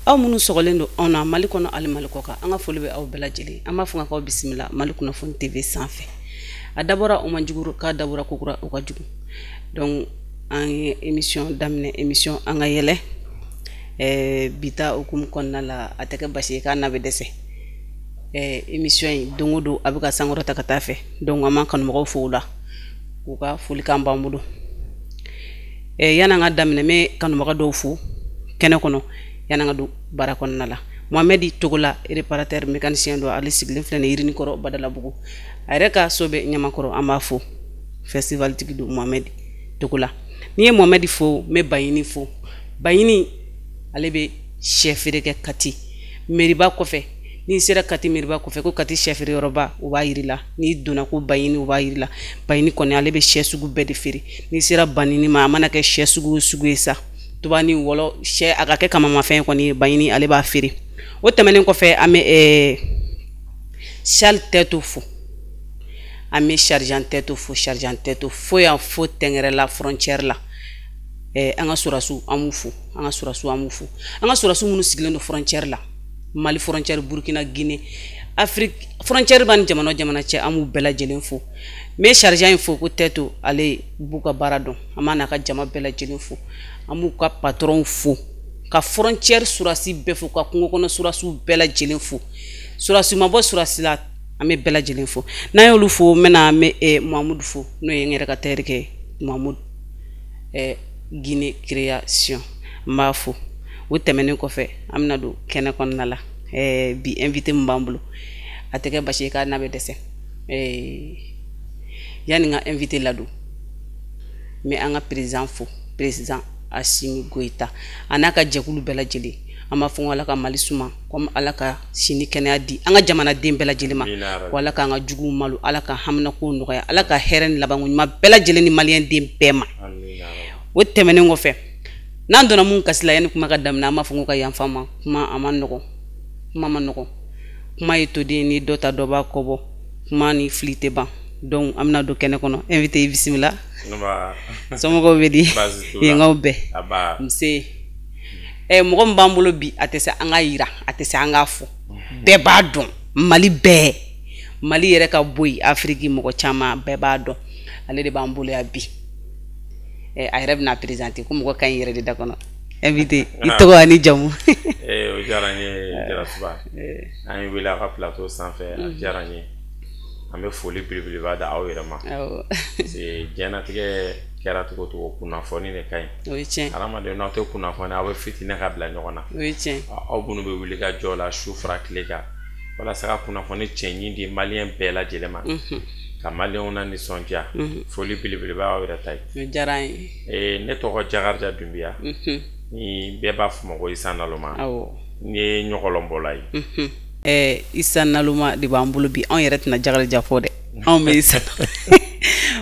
Aw minnu sɔgɔlen don anw na Mali kɔnɔ ani Mali kɔ kan, an ka foli bɛ aw bɛɛ lajɛlen. An b'a fɔ k'aw bisimila Mali Kunnafoni TV sanfɛ. A dabɔra o man jugu, k'a dabɔra ko kura o ka jugu. Donc an ye émission daminɛ, émission An ka yɛlɛ. Bi ta hukumu kɔnɔna la, a tɛ kɛ basi ye k'a na bɛ dɛsɛ. Émission in don o don a bɛ ka sankɔrɔta ka taa fɛ. Donc an b'an kanubagaw fo o la, k'u ka folikan b'an bolo. Yan'an ka daminɛ, n bɛ kanubaga dɔw fo kɛnɛ kɔnɔ yan'an ka don baara kɔnɔna la. Mohamɛdi Togola, réparateur mécanicien don, ale sigilen filɛ nin ye Yirinikɔrɔ Badalabugu. A yɛrɛ ka so bɛ Ɲamakɔrɔ, an b'a fo. Festival tigi don, Mohamɛdi Togola. N'i ye Mohamɛdi fo, n bɛ Baɲini fo. Baɲini ale bɛ sɛ feere kɛ Kati meriba kɔfɛ. N'i sera Kati meriba kɔfɛ ko Kati sɛ feere yɔrɔba, o b'a yir'i la. N'i donna ko Baɲini, o b'a yir'i la. Baɲini kɔni ale bɛ sɛ sugu bɛɛ de feere. N'i sera Baɲini ma, a mana kɛ sɛ sugu o sugu ye sa, tuba ni wɔlɔ, sɛ a ka kɛ kamamafɛn kɔni ye, Baɲini ale b'a feere. O tɛmɛnen kɔfɛ, an bɛ Charles Tɛto fo, an bɛ Sergent Tɛto fo, Sergent Tɛto fo yan fo Tɛngɛrɛla frontière la. An ka sɔrɔdasiw an b'u fo, an ka sɔrɔdasiw an b'u fo, an ka sɔrɔdasiw minnu sigilen don frontière la, Mali frontière, Burkina, Guinée, Afrique frontière b'an ni jamana o jamana cɛ, an b'u bɛɛ lajɛlen fo. N bɛ sergent in fo ko Tɛto, ale b'u ka baara dɔn. An b'a n'a ka jama bɛɛ lajɛlen fo, an b'u ka patron fo, ka frontière sɔrɔdasi bɛɛ fo, ka kungo kɔnɔ sɔrɔdasiw bɛɛ lajɛlen fo. Sɔrɔdasi ma bɔ sɔrɔdasi la, an bɛ bɛɛ lajɛlen fo. N'an y'olu fo, n bɛna n bɛ Mamudu fo, n'o ye n yɛrɛ ka terikɛ ye, Mamudu Guinée création, n b'a fo. O tɛmɛnen kɔfɛ, an bɛna don kɛnɛ kɔnɔna la. Bi invité min b'an bolo, a tɛ kɛ basi ye k'a n'a bɛ dɛsɛ. Yanni n ka invité ladon, n bɛ an ka président fo, président Assimi Goïta, a n'a ka jɛkulu bɛɛ lajɛlen. An b'a fɔ ko Ala ka Mali suma, komi Ala ka si ni kɛnɛya di an ka jamanaden bɛɛ lajɛlen ma, ko Ala k'an ka juguw malo, Ala ka haminako nɔgɔya, Ala ka hɛrɛ ni labanko ɲuman bɛɛ lajɛlen ni maliyɛn den bɛɛ ma. O tɛmɛnen kɔfɛ, n'an donna mun kasi la, yanni kuma ka daminɛ, an b'a fɔ ko ka yanfa ma. Kuma a ma nɔgɔn, kuma ma nɔgɔn, kuma ye toden ni dɔ ta dɔ b'a kɔbɔ, kuma ni fili tɛ ban. Donc an bɛna don kɛnɛ kɔnɔ. Invité, i bisimila. Somɔgɔw bɛ di? Yenkaw bɛɛ nse. Mɔgɔ min b'an bolo bi, a tɛ se an ka yira, a tɛ se an k'a fɔ, bɛɛ b'a dɔn, Mali bɛɛ, Mali yɛrɛ ka bɔ yen, Afiriki mɔgɔ caman bɛɛ b'a dɔn, ale de b'an bolo yan bi. A yɛrɛ bɛna présenter ko mɔgɔ ka ɲi yɛrɛ de da kɔnɔ. Invité, i tɔgɔ ani jamu? O diyara n ye, Jarasuba. An ye wele a ka plateau sanfɛ, a diyara n ye. An bɛ foli belebeleba da aw yɛrɛ ma, parce que diɲɛlatigɛ kɛra cogo o cogo, kunnafoni de ka ɲi. O ye tiɲɛ. Hadamaden n'aw tɛ kunnafoni, aw bɛ fitinɛ ka bila ɲɔgɔn na. O ye tiɲɛ. Aw minnu bɛ wuli ka jɔ la su fara tile kan walasa ka kunnafoni cɛɲi di maliyɛn bɛɛ lajɛlen ma, ka maliyɛnw na nisɔndiya, foli belebeleba aw yɛrɛ ta ye. O diyara an ye. Ne tɔgɔ Jakarija Dunbiya, ni bɛɛ b'a fɔ ma ko Isa Naloma. N ye ɲɔgɔlɔnbɔla ye. Isa Naloma de b'an bolo bi. Anw yɛrɛ tɛna Jakarija fɔ dɛ, anw bɛ Isa,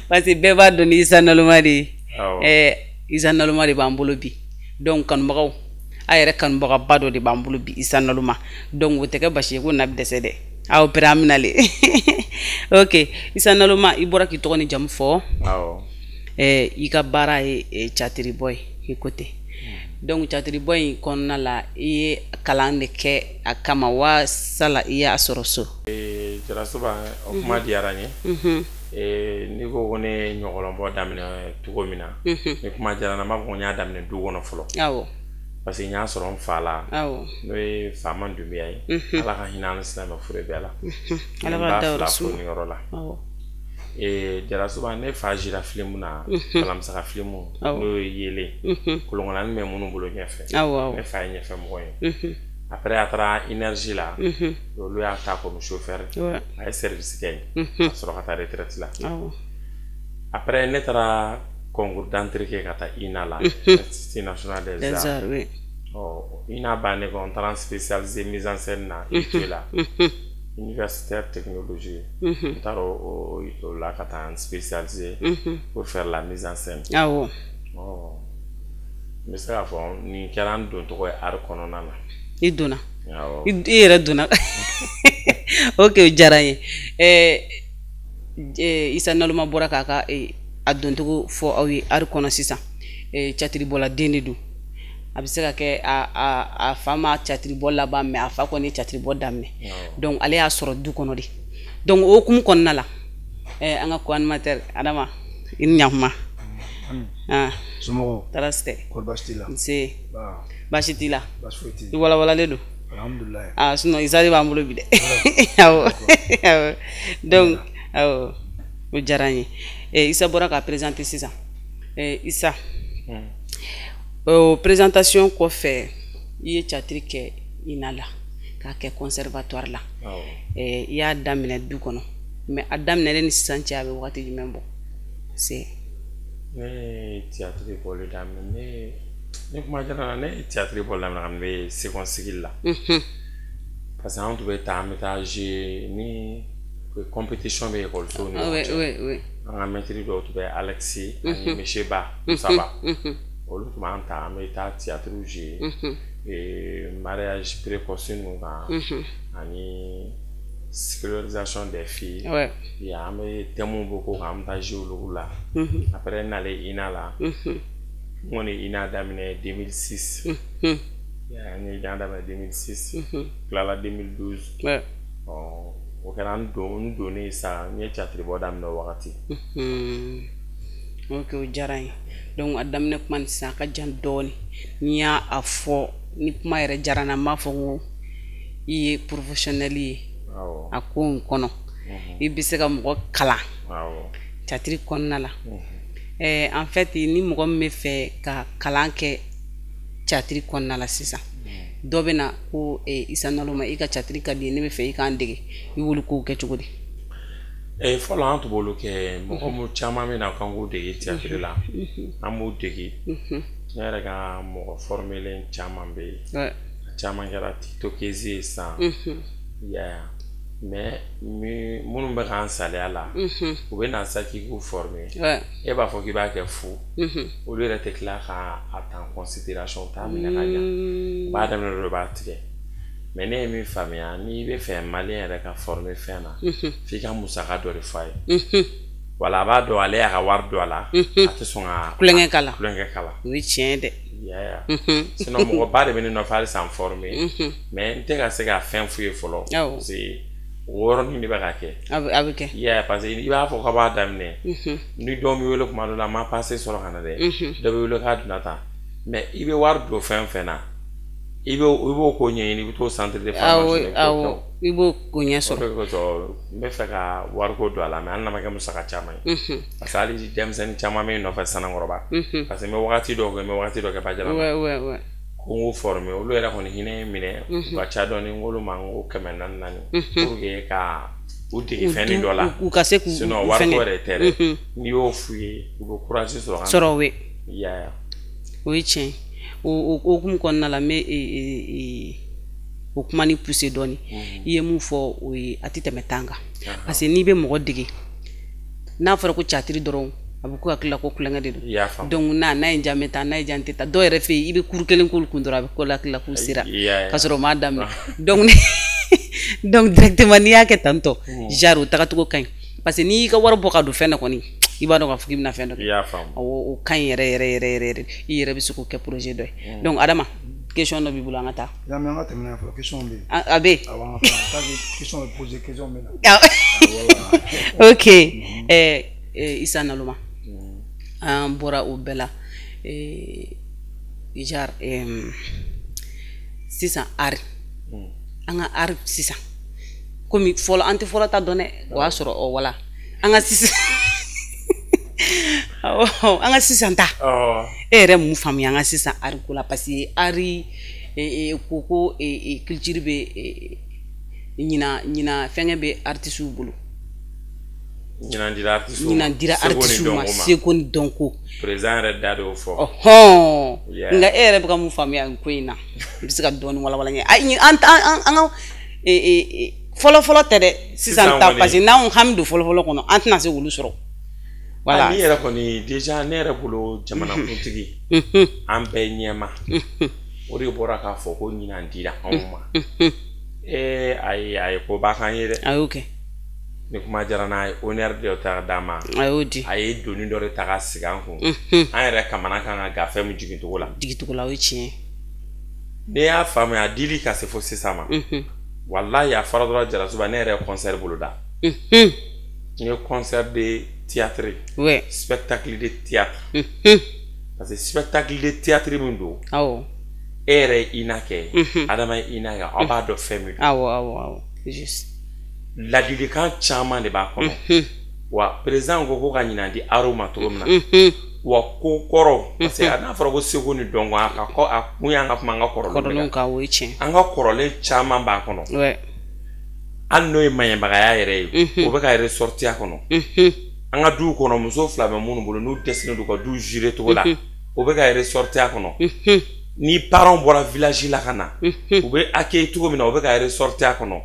parce que bɛɛ b'a dɔn ni Isa Naloma de ye. Isa Naloma de b'an bolo bi. Donc kanubagaw, a yɛrɛ kanubagaba dɔ de b'an bolo bi, Isa Naloma. Donc o tɛ kɛ basi ye ko na bɛ dɛsɛ dɛ, aw pere an bɛna le. Ok, Isa Naloma, i bɔra k'i tɔgɔ ni jamu fɔ. I ka baara ye catiribɔ ye, i ko ten. Donc catiribɔ in kɔnɔna la, i ye kalan de kɛ a kama wa sala i y'a sɔrɔ so? Jarasuba, o kuma diyara n ye. N'i ko ko ne ye ɲɔgɔlɔnbɔ daminɛ cogo min na, ni kuma diyara n na, n b'a fɔ ko n y'a daminɛ du kɔnɔ fɔlɔ. Parce que n y'a sɔrɔ n fa la, n'o ye Faama Dunbiya ye. Ala ka hinɛ an ni silamɛ fure bɛɛ la. Ala ka dayɔrɔ suma. N b'a fila fo nin yɔrɔ la. Jarasuba, ne fa jira filimu na, Kalamusaka filimu, n'o ye Yelen, kolonkɔlanin bɛ minnu bolo ɲɛfɛ. Ne fa ye ɲɛfɛ mɔgɔ ye. Après a taara énergie la, olu y'a ta comme chauffeur. A ye service kɛ yen, ka sɔrɔ ka taa retraite la. Après ne taara concours d'entrée kɛ ka taa INA la, Institut national des arts. INA bannen kɔ, n taara n spécialisé mise en scène na, UT la, universitaire technologie. N taara o la ka taa n spécialisé pour faire la mise en scène. N bɛ se k'a fɔ nin kɛra n don tɔgɔ ye art kɔnɔna na. I donna? I yɛrɛ donna. Ok, o diyara n ye. Isa Naloma bɔra k'a ka a doncogo fɔ aw ye art kɔnɔ sisan. Catiribɔla den de don. A bɛ se ka kɛ a fa ma théâtre bɔ laban, mais a fa kɔni ye théâtre bɔ daminɛ. Donc ale y'a sɔrɔ du kɔnɔ de. Donc o hukumu kɔnɔna la, an ka co-animateur Adama, i ni ɲakuma. Somɔgɔw? Tɔɔrɔ si tɛ. Kɔri baasi t'i la? Nse, baasi t'i la? Baasi foyi tɛ. I walawalalen don. Alhamdulilayi. Ah, sinon Isa de b'an bolo bi dɛ. Awɔ, donc awɔ, o diyara n ye. Isa bɔra ka présenter sisan. Isa, o présentation kɔfɛ, i ye théâtre kɛ INA la, k'a kɛ conservatoire la. I y'a daminɛ du kɔnɔ, mais a daminɛlen ni sisan cɛ, a bɛ wagati jumɛn bɔ se? Ne ye théâtre bɔli daminɛ, ne kuma jara, ne ye théâtre bɔli daminɛ ka n bɛ second cycle la, parce que an tun bɛ taa, an bɛ taa jouer ni compétition bɛ ekɔlisow ni ɲɔgɔn cɛ. An ka maître dɔw tun bɛ, Alexis ani Monsieur Ba Musaba, olu tun b'an ta, an bɛ taa théâtre jouer mariage précoce ninnu kan ani scolarisation des filles. An bɛ thème bɔ ko kan, an bɛ taa jouer olu la. Après n nalen INA la, n kɔni ye INA daminɛ 2006. N ye INA daminɛ 2006, tilala 2012. O kɛra n donnen sa, n ye théâtre bɔ daminɛ o wagati. Ok, o diyara n ye. Donc a daminɛ kuma ni sisan a ka jan dɔɔni. N'i y'a fɔ ni kuma yɛrɛ diyara n na, n b'a fɔ ko i ye professionnel ye a ko in kɔnɔ, i bɛ se ka mɔgɔ kalan théâtre kɔnɔna la. En fait, ni mɔgɔ min bɛ fɛ ka kalan kɛ théâtre kɔnɔna la sisan, dɔ bɛ na ko Isa Naloma, i ka théâtre ka di, ne bɛ fɛ i k'an dege, i b'olu kow kɛ cogo di? Fɔlɔ an tun b'olu kɛ. Mɔgɔ mun caman bɛ na k'an k'u dege théâtre la, an b'u dege. Ne yɛrɛ ka mɔgɔ formelen caman bɛ yen, a caman kɛra tiktokese ye sisan. Mais minnu bɛ k'an saliya la, u bɛ na sa k'i k'u former, e b'a fɔ k'i b'a kɛ fu, olu yɛrɛ tɛ tila k'a ta en considération, u t'a minɛ ka ɲa, u b'a daminɛ dɔrɔn u b'a tigɛ. Mais ne ye min faamuya, n'i bɛ fɛ malien yɛrɛ ka former fɛn na, f'i ka musaka dɔ de f'a ye. Wala a b'a dɔn ale y'a ka wari don a la, a tɛ sɔn ka kulonkɛ k'a la. Kulonkɛ k'a la. O ye tiɲɛ ye dɛ. Sinon mɔgɔba de bɛ ne nɔfɛ halisa n former, mais n tɛ ka se ka fɛn f'u ye fɔlɔ, parce que o yɔrɔnin de bɛ ka kɛ. A bɛ kɛ. Parce que i b'a fɔ k'a b'a daminɛ, ni dɔw bɛ wele kuma dɔ la, n ma passe sɔrɔ ka na dɛ, dɔ bɛ wele k'a donna tan, mais i bɛ wari don fɛn fɛn na, i b'o ko ɲɛɲini, i bɛ t'o centre de formation. Awɔ, i b'o ko ɲɛ sɔrɔ. O de kosɔn n bɛ fɛ ka wariko don a la, mais hali n'a ma kɛ musaka caman ye, parce que hali denmisɛnnin caman bɛ n nɔfɛ Sanankɔrɔba, parce que n bɛ wagati dɔw kɛ, n bɛ wagati dɔ kɛ Bajalama, ko n k'u former, olu yɛrɛ kɔni hinɛ ye minɛ, u ka ca dɔɔni, n k'olu ma n ko 400 400 pour que ka u dege fɛnnin dɔ la, u ka se k'u. Sinon wariko yɛrɛ tɛ dɛ, n'i y'o f'u ye, u bɛ courage sɔrɔ ka sɔrɔ. We. I O ye tiɲɛ ye. O hukumu kɔnɔna la, n bɛ o kuma ni pousser dɔɔni. I ye mun fɔ, o ye a tɛ tɛmɛ 10 kan, parce que n'i bɛ mɔgɔ dege, n'a fɔra ko théâtre dɔrɔn, a bɛ k'u hakili la ko kulonkɛ de don. Donc n'a ye diya n bɛ taa, n'a ye diya n tɛ taa. Dɔw yɛrɛ fɛ yen, i bɛ kuru kelen k'olu kun dɔrɔn, a bɛ k'u hakili la k'u sera, k'a sɔrɔ u m'a daminɛ. Donc directement n'i y'a kɛ tan tɔ, genre o tagacogo ka ɲi, parce que n'i y'i ka wari bɔ ka don fɛn dɔ kɔni, i b'a dɔn k'a fɔ k'i bɛna fɛn dɔ kɛ. Awɔ, o ka ɲi yɛrɛ yɛrɛ yɛrɛ yɛrɛ, i yɛrɛ bɛ se k'o kɛ projet dɔ ye. Donc Adama, question dɔ b'i bolo, an ka taa. Yami, an ka tɛmɛ n'a ye fɔlɔ, question bɛ yen. A bɛ yen. Awɔ, an ka taa question bɛ poser, question bɛ na. Ok, Isa Naloma, an bɔra o bɛɛ la. Genre sisan art, an ka art sisan, komi fɔlɔ an tɛ fɔlɔ ta dɔn dɛ, o y'a sɔrɔ ɔ wala an ka sisan, an ka sisan ta, e yɛrɛ mun faamuya an ka sisan art ko la? Parce que art ko culture bɛ ɲina ɲina, fɛnkɛ bɛ artistes bolo. Ɲinan dira artistes ma. Ɲinan dira artistes ma, seko ni dɔnko. Président yɛrɛ da de y'o fɔ. Ɔhɔn, nka e yɛrɛ bɛ ka mun faamuya nin ko in na? I bɛ se ka dɔɔni walawala n ye. An ka fɔlɔ fɔlɔ tɛ dɛ, sisan ta, parce que n'anw hami don fɔlɔ fɔlɔ kɔnɔ, an tɛna se k'olu sɔrɔ. Voilà. Ne yɛrɛ kɔni, déjà ne yɛrɛ bolo, jamanakuntigi, an bɛɛ ɲɛma, o de bɔra k'a fɔ ko ɲinan dira anw ma. Ee ayi, a ye koba k'an ye dɛ. A y'o kɛ. Ni kuma diyara n'a ye, honneur dɔ ta d'a ma. A y'o di. A ye doni dɔ de ta ka sigi an kun. An yɛrɛ kamana kan ka gafe min jigin cogo la. Jigin cogo la, o ye tiɲɛ ye. Ne y'a faamuya a dili ka se fo sisan ma. Walahi a fɔra dɔrɔn Jarasuba ne yɛrɛ ye concert boloda. N ye concert de théâtre. Ouais. Spectacle de théâtre. Parce que spectacle de théâtre min don. Awɔ. E yɛrɛ ye INA kɛ. Adama ye INA kɛ, aw b'a dɔn fɛn min don. Awɔ awɔ awɔ. Juste. Ladilikan caman de b'a kɔnɔ. Wa président ko ka ɲinan di aro ma cogo min na. Wa ko kɔrɔ parce que n'a fɔra ko seko ni dɔnko a ka a kun y'an ka kuma an ka kɔrɔlenw kan, o ye tiɲɛ. An ka kɔrɔlen caman b'a kɔnɔ. Ouais. Hali n'o ye maɲɛbagaya yɛrɛ ye, o bɛ ka ressortir a kɔnɔ. An ka duw kɔnɔ muso fila bɛ minnu bolo n'u dɛsɛlen don ka du gérer cogo la, o bɛ ka ressortir a kɔnɔ. Ni parents bɔra village la ka na, u bɛ accueillir cogo min na, o bɛ ka ressortir a kɔnɔ.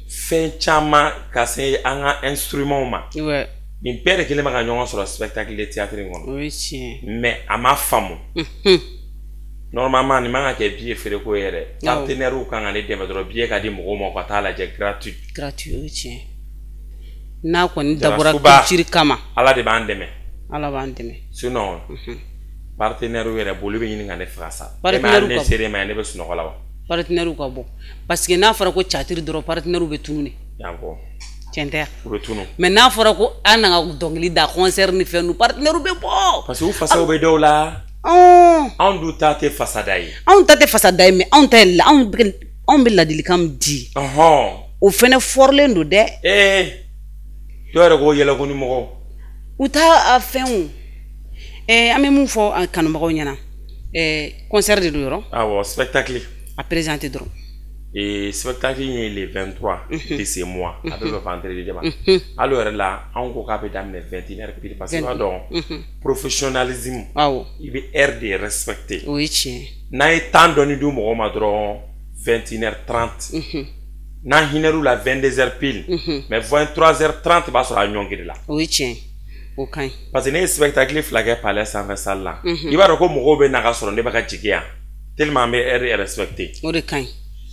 Fɛn caman ka se an ka instruments ma. Ouais. Nin bɛɛ de kelen bɛ ka ɲɔgɔn sɔrɔ spectacle de théâtre in kɔnɔ. O ye tiɲɛ. Mais a ma faamu. Normalement nin man ka kɛ billet feere ko ye yɛrɛ. Partenaires kan ka ne dɛmɛ dɔrɔn billet ka di mɔgɔw ma u ka taa lajɛ gratuit. Gratuit, o ye tiɲɛ. N'a kɔni dabɔra culture kama. Ala de b'an dɛmɛ. Ala b'an dɛmɛ. Sinon partenaires yɛrɛ boli bɛ ɲini ka ne faga sa. Partenaires ne sera ma ne bɛ sunɔgɔ la wa. Partenaires ka bɔ parce que n'a fɔra ko théâtre dɔrɔn partenaires bɛ tunun de. D'accord. Tiɲɛ tɛ. U bɛ tunun. Mais n'a fɔra ko an nana dɔnkili da concert ni fɛn ninnu partenaires bɛ bɔ. Parce que u fasaw bɛ dɔw la. Anw dun ta tɛ fasada ye. Anw ta tɛ fasada ye mais anw ta ye anw bɛ ladilikan min di. O fɛnɛ fɔrilen don dɛ. Ee dɔw yɛrɛ ko yɛlɛko ni mɔgɔw. U t'a a fɛnw. An bɛ mun fɔ a kanubagaw ɲɛna. Concert de don yɔrɔ. Awɔ, spectacle. A présenté dɔrɔn. Et spectacle ye le 23 de ce mois a bɛ bɛn vendredi de ma. Hali o yɛrɛ la anw ko k'a bɛ daminɛ 21h pile parce que i b'a dɔn professionnalisme. Awɔ. I bɛ heure de respecter. O ye tiɲɛ. N'an ye temps dɔɔni di mɔgɔw ma dɔrɔn 21h30. N'an hinɛr'u la 22h pile. Mais 23h30 b'a sɔrɔ a ɲɔngiri la. O ye tiɲɛ. O ka ɲi. Parce que ne ye spectacle fila kɛ palais sanfɛ salle la. I b'a dɔn ko mɔgɔw bɛ na ka sɔrɔ ne bɛ ka jigin yan. Tellement an bɛ heure respecter. O de ka ɲi.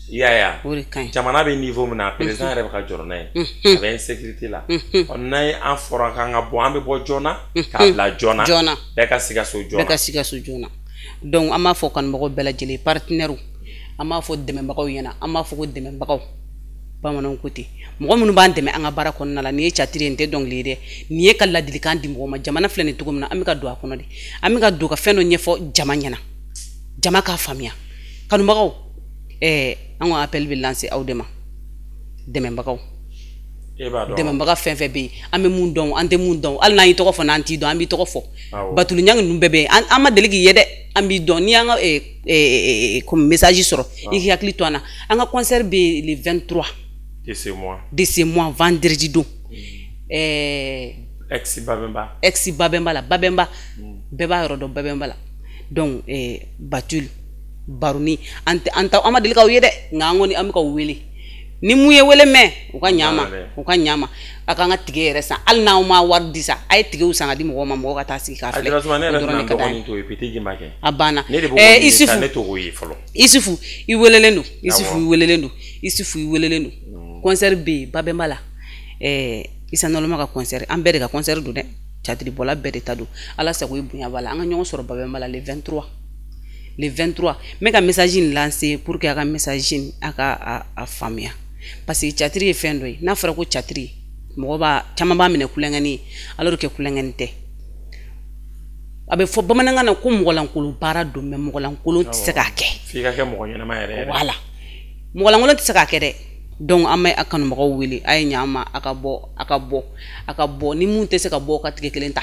I y'a ye O de ka ɲi. Jamana bɛ niveau min na président yɛrɛ bɛ ka jɔrɔ n'a ye. A bɛ insécurité la. Ɔ n'a ye an fɔra k'an ka bɔ an bɛ bɔ joona k'a bila joona. Joona. Bɛɛ ka sikaso joona. Bɛɛ ka sikaso joona. Donc an b'a fɔ kanubagaw bɛɛ lajɛlen partenaires an b'a fɔ dɛmɛbagaw ɲɛna an b'a fɔ ko dɛmɛbagaw bamananw ko ten mɔgɔ minnu b'an dɛmɛ an ka baara kɔnɔna la nin ye théâtre ye nin tɛ dɔnkili ye dɛ nin ye ka ladilikan di mɔgɔw ma jamana filɛ nin cogo min na an bɛ ka don a kɔnɔ de an bɛ ka don ka fɛn dɔ ɲɛfɔ jama ɲɛna jama k'a faamuya kanubagaw an ka appel bɛ lancer aw de ma dɛmɛbagaw dɛmɛbaga fɛn fɛn bɛ yen an bɛ mun dɔn an tɛ mun dɔn hali n'an y'i tɔgɔ fɔ n'an t'i dɔn an b'i tɔgɔ fɔ Batulu Ɲangi ninnu bɛɛ bɛ yen an ma deli k'i ye dɛ an b'i dɔn n'i y'an ka comme message sɔrɔ i k'i hakili to an na an ka concert bɛ yen le 23 de ce mois vendredi don ex Babemba ex Babemba la Babemba bɛɛ b'a yɔrɔ dɔn Babemba la donc Batulu Baroni an ma deli k'aw ye dɛ nka an kɔni an bɛ k'aw wele ni mun ye wele mɛn u ka ɲa ma u ka ɲa ma a k'an ka tige yɛrɛ san hali n'aw ma wari di sa a ye tigew san ka di mɔgɔw ma mɔgɔw ka taa sigi k'a filɛ o dɔrɔn de ka d'an ye a banna Isufu i welelen don Isufu i welelen don Isufu i welelen don concert bɛ yen Babemba la Isa Nɔlɔma ka concert an bɛɛ de ka concert don dɛ catiribɔla bɛɛ de ta don Ala sago i bonya b'a la an ka ɲɔgɔn sɔrɔ Babemba la le 23 le 23 n bɛ ka message in lancer pour que a ka message in a ka a faamuya parce que théâtre ye fɛn dɔ ye n'a fɔra ko théâtre mɔgɔ b'a caman b'a minɛ kulonkɛni ye alors que kulonkɛni tɛ a bɛ fɔ bamanankan na ko mɔgɔlankolon baara don mais mɔgɔlankolon tɛ se k'a kɛ f'i ka kɛ mɔgɔ ɲɛnama yɛrɛ yɛrɛ voilà mɔgɔlankolon tɛ se k'a kɛ dɛ donc an bɛ a kanubagaw wele a ye ɲa an ma a ka bɔ a ka bɔ a ka bɔ ni mun tɛ se ka bɔ ka tigɛ kelen ta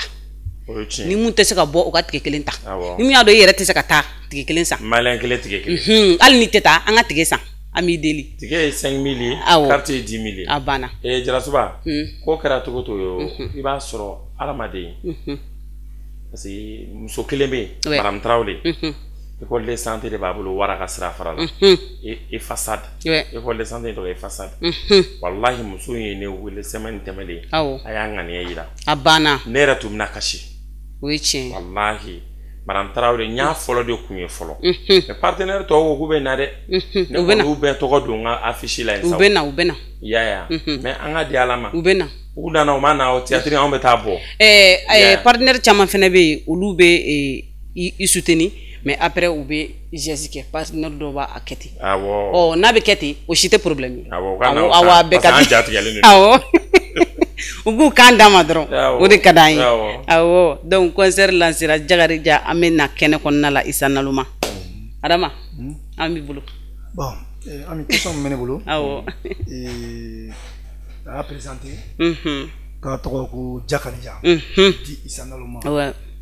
ni mun tɛ se ka bɔ o ka tigɛ kelen ta ni mun y'a dɔn i yɛrɛ tɛ se ka taa tigɛ kelen san maliyɛn kelen tigɛ kelen hali n'i tɛ taa an ka tigɛ san an b'i deli tigɛ ye 5000 ye carte ye 10 000 ye a banna Jarasuba ko kɛra cogo o cogo i b'a sɔrɔ hadamaden parce que muso kelen bɛ yen Madame Tarawele école de santé de b'a bolo wara ka sira fara la Efasad école de santé tɔgɔ Efasad walahi muso in ye ne wele semaine tɛmɛnen a y'a ŋaniya yira a banna ne yɛrɛ tun bɛna kasi o ye tiɲɛ walahi Madame Tarawele n y'a fɔlɔ de kun ye fɔlɔ mais partenaire tɔw ko k'u bɛ na dɛ ne kɔni bɛɛ tɔgɔ don n ka affiche la yen sa u bɛ na u bɛ na i y'a ye mais an ka di Ala ma u bɛ na u nana u ma na o théâtre anw bɛ taa bɔ partenaire caman fana bɛ yen olu bɛ i soutenir Mais après u bɛ geste kɛ, partenaire dɔw b'a kɛ ten. Awɔ. Ɔ, n'a bɛ kɛ ten, o si tɛ problème ye. Awɔ, awɔ awɔ, a bɛɛ ka di. Di. An jatigɛlen don. Awɔ, u k'u kan d'a ma dɔrɔn, o de ka d'an ye. Awɔ, donc concert lancera Jakarija, an bɛ na kɛnɛ kɔnɔna la Isa Naloma. Adama, an b'i bolo. Bon, Ami, question min bɛ ne bolo. Awɔ. A y'a présenté k'a tɔgɔ ko Jakarija di Isa Naloma.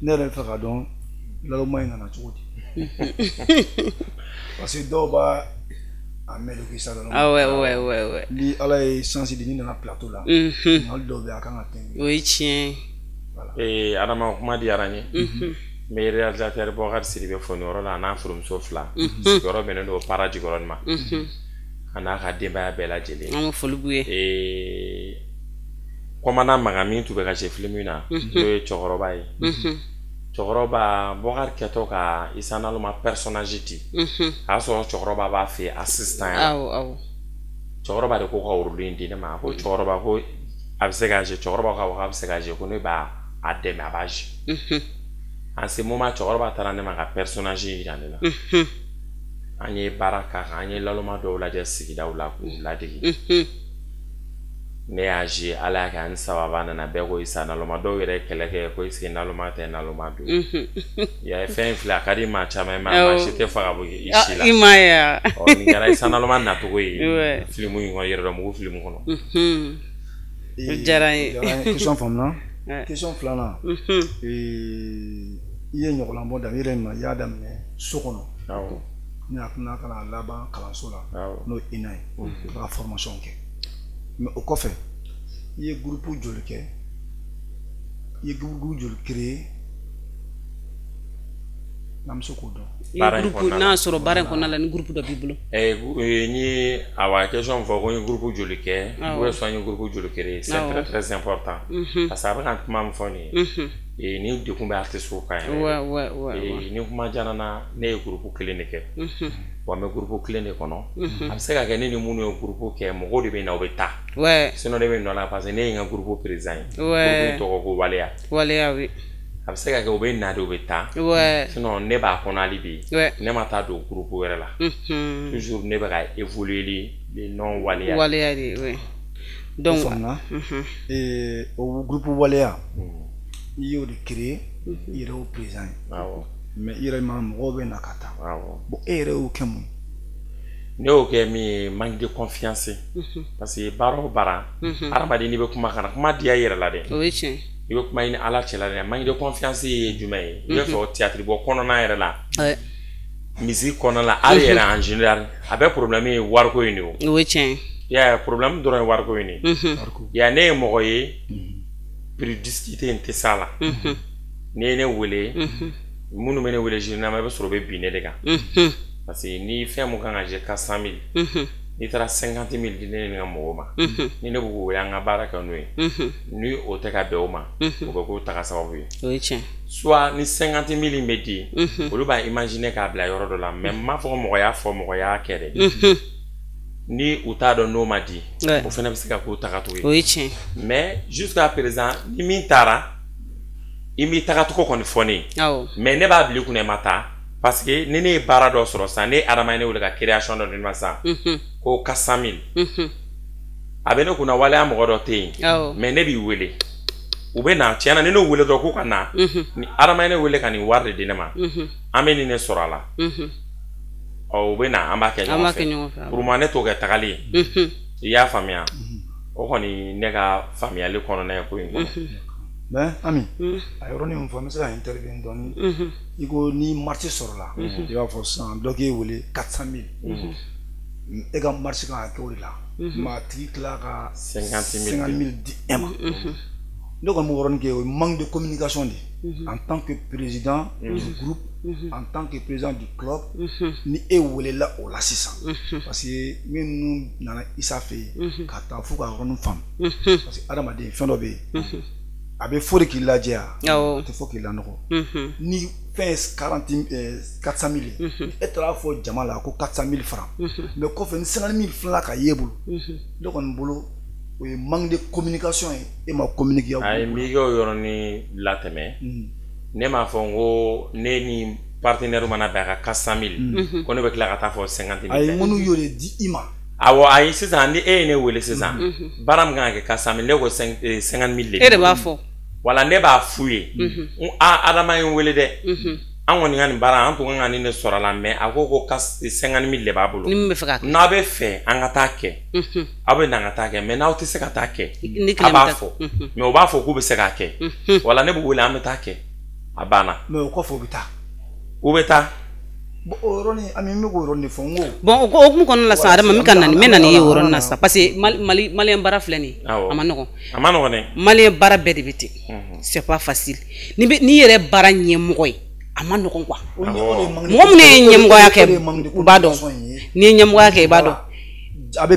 Ne yɛrɛ bɛ fɛ k'a dɔn naloma in nana cogo di, parce que dɔw b'a a mɛn de ko Isa Naloma. Ah ouais. Ni Ala ye chance di, ni nana plateau la, ɲininkali dɔw bɛ yen, a kan ka tɛmɛ. O ye tiɲɛ ye. Ee Adama, kuma diyara n ye. N bɛ réalisateur Bɔkari Sidibe fo nin yɔrɔ la, a n'a furumuso fila, sigiyɔrɔ bɛnnen don Para Jikɔrɔni ma, a n'a ka denbaya bɛɛ lajɛlen. An bɛ foli b'u ye. Ee, commandant Makan min tun bɛ ka se film na, n'o ye cɛkɔrɔba ye, cɛkɔrɔba Bɔkari kɛtɔ ka Isa Naloma personnage di, a y'a sɔrɔ cɛkɔrɔba b'a fɛ yen assistant ya. Awɔ awɔ. Cɛkɔrɔba de ko ka rôle in di ne ma. A ko cɛkɔrɔba ko a bɛ se k'a jouer, cɛkɔrɔba ko k'a bɛ se k'a jouer, ko ne b'a a dɛmɛ, a b'a jouer. En ce moment, cɛkɔrɔba taara ne ma ka personnage yira ne la. An ye baara k'a kan, an ye laloma dɔw lajɛ sigidaw la k'u ladege. Ne y'a jouer, Ala y'a kɛ ani sababa nana, bɛɛ ko Isa Naloma. Dɔw yɛrɛ ye kɛlɛ kɛ ko est-ce que naloma tɛ naloma don. Ya ye, fɛn in filɛ, a ka di maa caman ye, maa si tɛ faga bɔ i si la. I ma ye wa? Ɔ, nin kɛra Isa Naloma nacogo ye filimu in kɔnɔ, yɛrɛdɔnmugu filimu kɔnɔ. O diyara n ye. Question faamuna. Question filanan, i ye ɲɔgɔlɔnbɔ daminɛ, i yɛrɛ ma, i y'a daminɛ so kɔnɔ. Ni a tɛna ka na laban kalanso la, n'o ye ENA ye, i b'a formation kɛ. Mais o kɔfɛ, i ye groupe joli kɛ? I ye groupe joli créer? N'an bɛ se k'o dɔn. I ye groupe, n'a y'a sɔrɔ baara in kɔnɔna la, ni groupe dɔ b'i bolo. N ye awa question min fɔ ko n ye groupe joli kɛ, ou bien soit n ye groupe joli créer, c'est très très important, parce que a bɛ ka kuma min fɔ nin ye, ni degun bɛ artiste kan yɛrɛ. Ni kuma diyara n na, ne ye groupe kelen de kɛ. Wa n bɛ groupe kelen de kɔnɔ. A bɛ se ka kɛ ne ni minnu ye groupe kɛ, mɔgɔw de bɛ na, u bɛ taa. Sinon ne bɛ nɔ la, parce que ne ye n ka groupe président ye. Groupe tɔgɔ ko Waleya. Waleya, oui. A bɛ se ka kɛ u bɛ na de, u bɛ taa. Sinon ne b'a kɔnɔ hali bi. Ne ma taa don groupe wɛrɛ la. Toujours ne bɛ ka évoluer le nom Waleya. Waleya de, oui. Donc o faamuna. O groupe Waleya, i y'o de créer, i yɛrɛ y'o président ye. Awɔ. Mais i yɛrɛ ma, mɔgɔw bɛ na ka taa. Awɔ. Bon, e yɛrɛ y'o kɛ mun ye? Ne y'o kɛ min ye, manque de confiance, parce que baara o baara, hadamaden n'i bɛ kuma, kana kuma diya i yɛrɛ la dɛ. O ye tiɲɛ. I bɛ kuma i ni Ala cɛla dɛ. Manque de confiance ye jumɛn ye? I bɛ fɛ théâtre bɔ kɔnɔna yɛrɛ la, musique kɔnɔna la, hali yɛrɛ en général, a bɛɛ problème ye wariko in de ye. O ye tiɲɛ ye. I y'a ye, problème dɔrɔn ye wariko in de ye. Ya, ne ye mɔgɔ ye, prix discuter n tɛ s'a la. N'i ye ne wele, minnu bɛ ne wele généralement, i bɛ sɔrɔ u bɛ bin ne de kan, parce que ni fɛn mun kan ka jouer 400 000, n'i taara 50 000 di ne ni n ka mɔgɔw ma, ni ne b'u wele an ka baara kɛ n'o ye, ni o tɛ ka bɛn o ma, o bɛ k'o taga sababu ye. O ye tiɲɛ. Soit ni 50 000 in bɛ di, olu b'a imaginer k'a bila yɔrɔ dɔ la, mais n m'a fɔ ko mɔgɔ y'a fɔ, mɔgɔ y'a kɛ dɛ. Ni u t'a dɔn n'o ma di, o fana bɛ se ka k'o tagacogo ye. O ye tiɲɛ. Mais jusqu'à présent, ni min taara, i m'i tagacogo kɔni fɔ ne ye. Mais ne b'a bila i kunna i ma taa, parce que ni ne ye baara dɔ sɔrɔ sisan, ne ye Adama ye, ne wele ka création dɔ di ne ma sisan ko 400 000, a bɛ ne kunna waleya mɔgɔ dɔ tɛ yen, mais ne b'i wele, u bɛ na. Tiɲɛna, ni ne wele dɔrɔn k'u ka na, ni Adama ye ne wele ka nin wari de di ne ma, an bɛ nin de sɔrɔ a la. Ɔ, u bɛ na, an b'a kɛ ɲɔgɔn fɛ. Pour moi, ne t'o kɛ tagali ye. I y'a faamuya? O kɔni, ne ka faamuyali kɔnɔna ye ko in kɔnɔ. Mais Ami, a yɔrɔnin min fɔ, n bɛ se ka intervenir dɔɔni. I ko ni marché sɔrɔla, i b'a fɔ sisan dɔ k'e wele 400 000, e ka marché kan ka kɛ o de la, mais a tigi tila ka 50 000 di e ma. Ne kɔni b'o yɔrɔnin kɛ, o ye manque de communication de ye. En tant que président du groupe, en tant que président du club, ni e welela o la sisan, parce que minnu nana Isa fɛ yen ka taa f'u ka yɔrɔnin faamu, parce que adamaden fɛn dɔ bɛ yen, a bɛ fɔ de k'i lajɛ, a tɛ fɔ k'i lanɔgɔ. Ni fɛn ye 400 000 ye, e taara fɔ jama la ko 400 000 francs, mais kɔfɛ ni 50 000 filila ka y'e bolo, ne kɔni bolo o ye manque de communication ye, e ma communiquer. Ayi, n b'i ka o yɔrɔnin latɛmɛ. Ne m'a fɔ n ko ne ni partenaire mana bɛn a ka 400 000 ko ne bɛ tila ka taa fɔ 50 000. Ayi, minnu y'o de di i ma. Awɔ, ayi, sisan ni e ye ne wele sisan, baara min kan ka kɛ 400 000, ne ko 50 000 de. E de b'a fɔ. Wala ne b'a f'u ye. A Adama ye n wele dɛ. An kɔni ka nin baara an tun kan ka nin de sɔrɔ a la, mais a ko 50 000 de b'a bolo. Ni min bɛ fɛ k'a kɛ. N'a bɛ fɛ an ka taa kɛ. Aw bɛ na an ka taa kɛ, mais n'aw tɛ se ka taa kɛ. A b'a fɔ. Mais u b'a fɔ k'u bɛ se k'a kɛ. Wala ne b'u wele an bɛ taa kɛ. A banna. Mais o kɔfɛ u bɛ taa. U bɛ taa. Bon, o yɔrɔnin, Ami, n bɛ k'o yɔrɔnin de fɔ n ko. Bon, o hokumu kɔnɔna la sisan, Adama, n bɛ ka na n bɛ na n'i ye o yɔrɔnin na sisan, parce que Mali maliyɛn baara filɛ nin ye, a ma nɔgɔn. A ma nɔgɔn dɛ. Maliyɛn baara bɛɛ de bɛ ten. C'est pas facile. N'i yɛrɛ baara ɲɛmɔgɔ ye, a ma nɔgɔn quoi. Mɔgɔ minnu ye ɲɛmɔgɔya kɛ, u b'a dɔn. N'i ye ɲɛmɔgɔya kɛ, i b'a dɔn.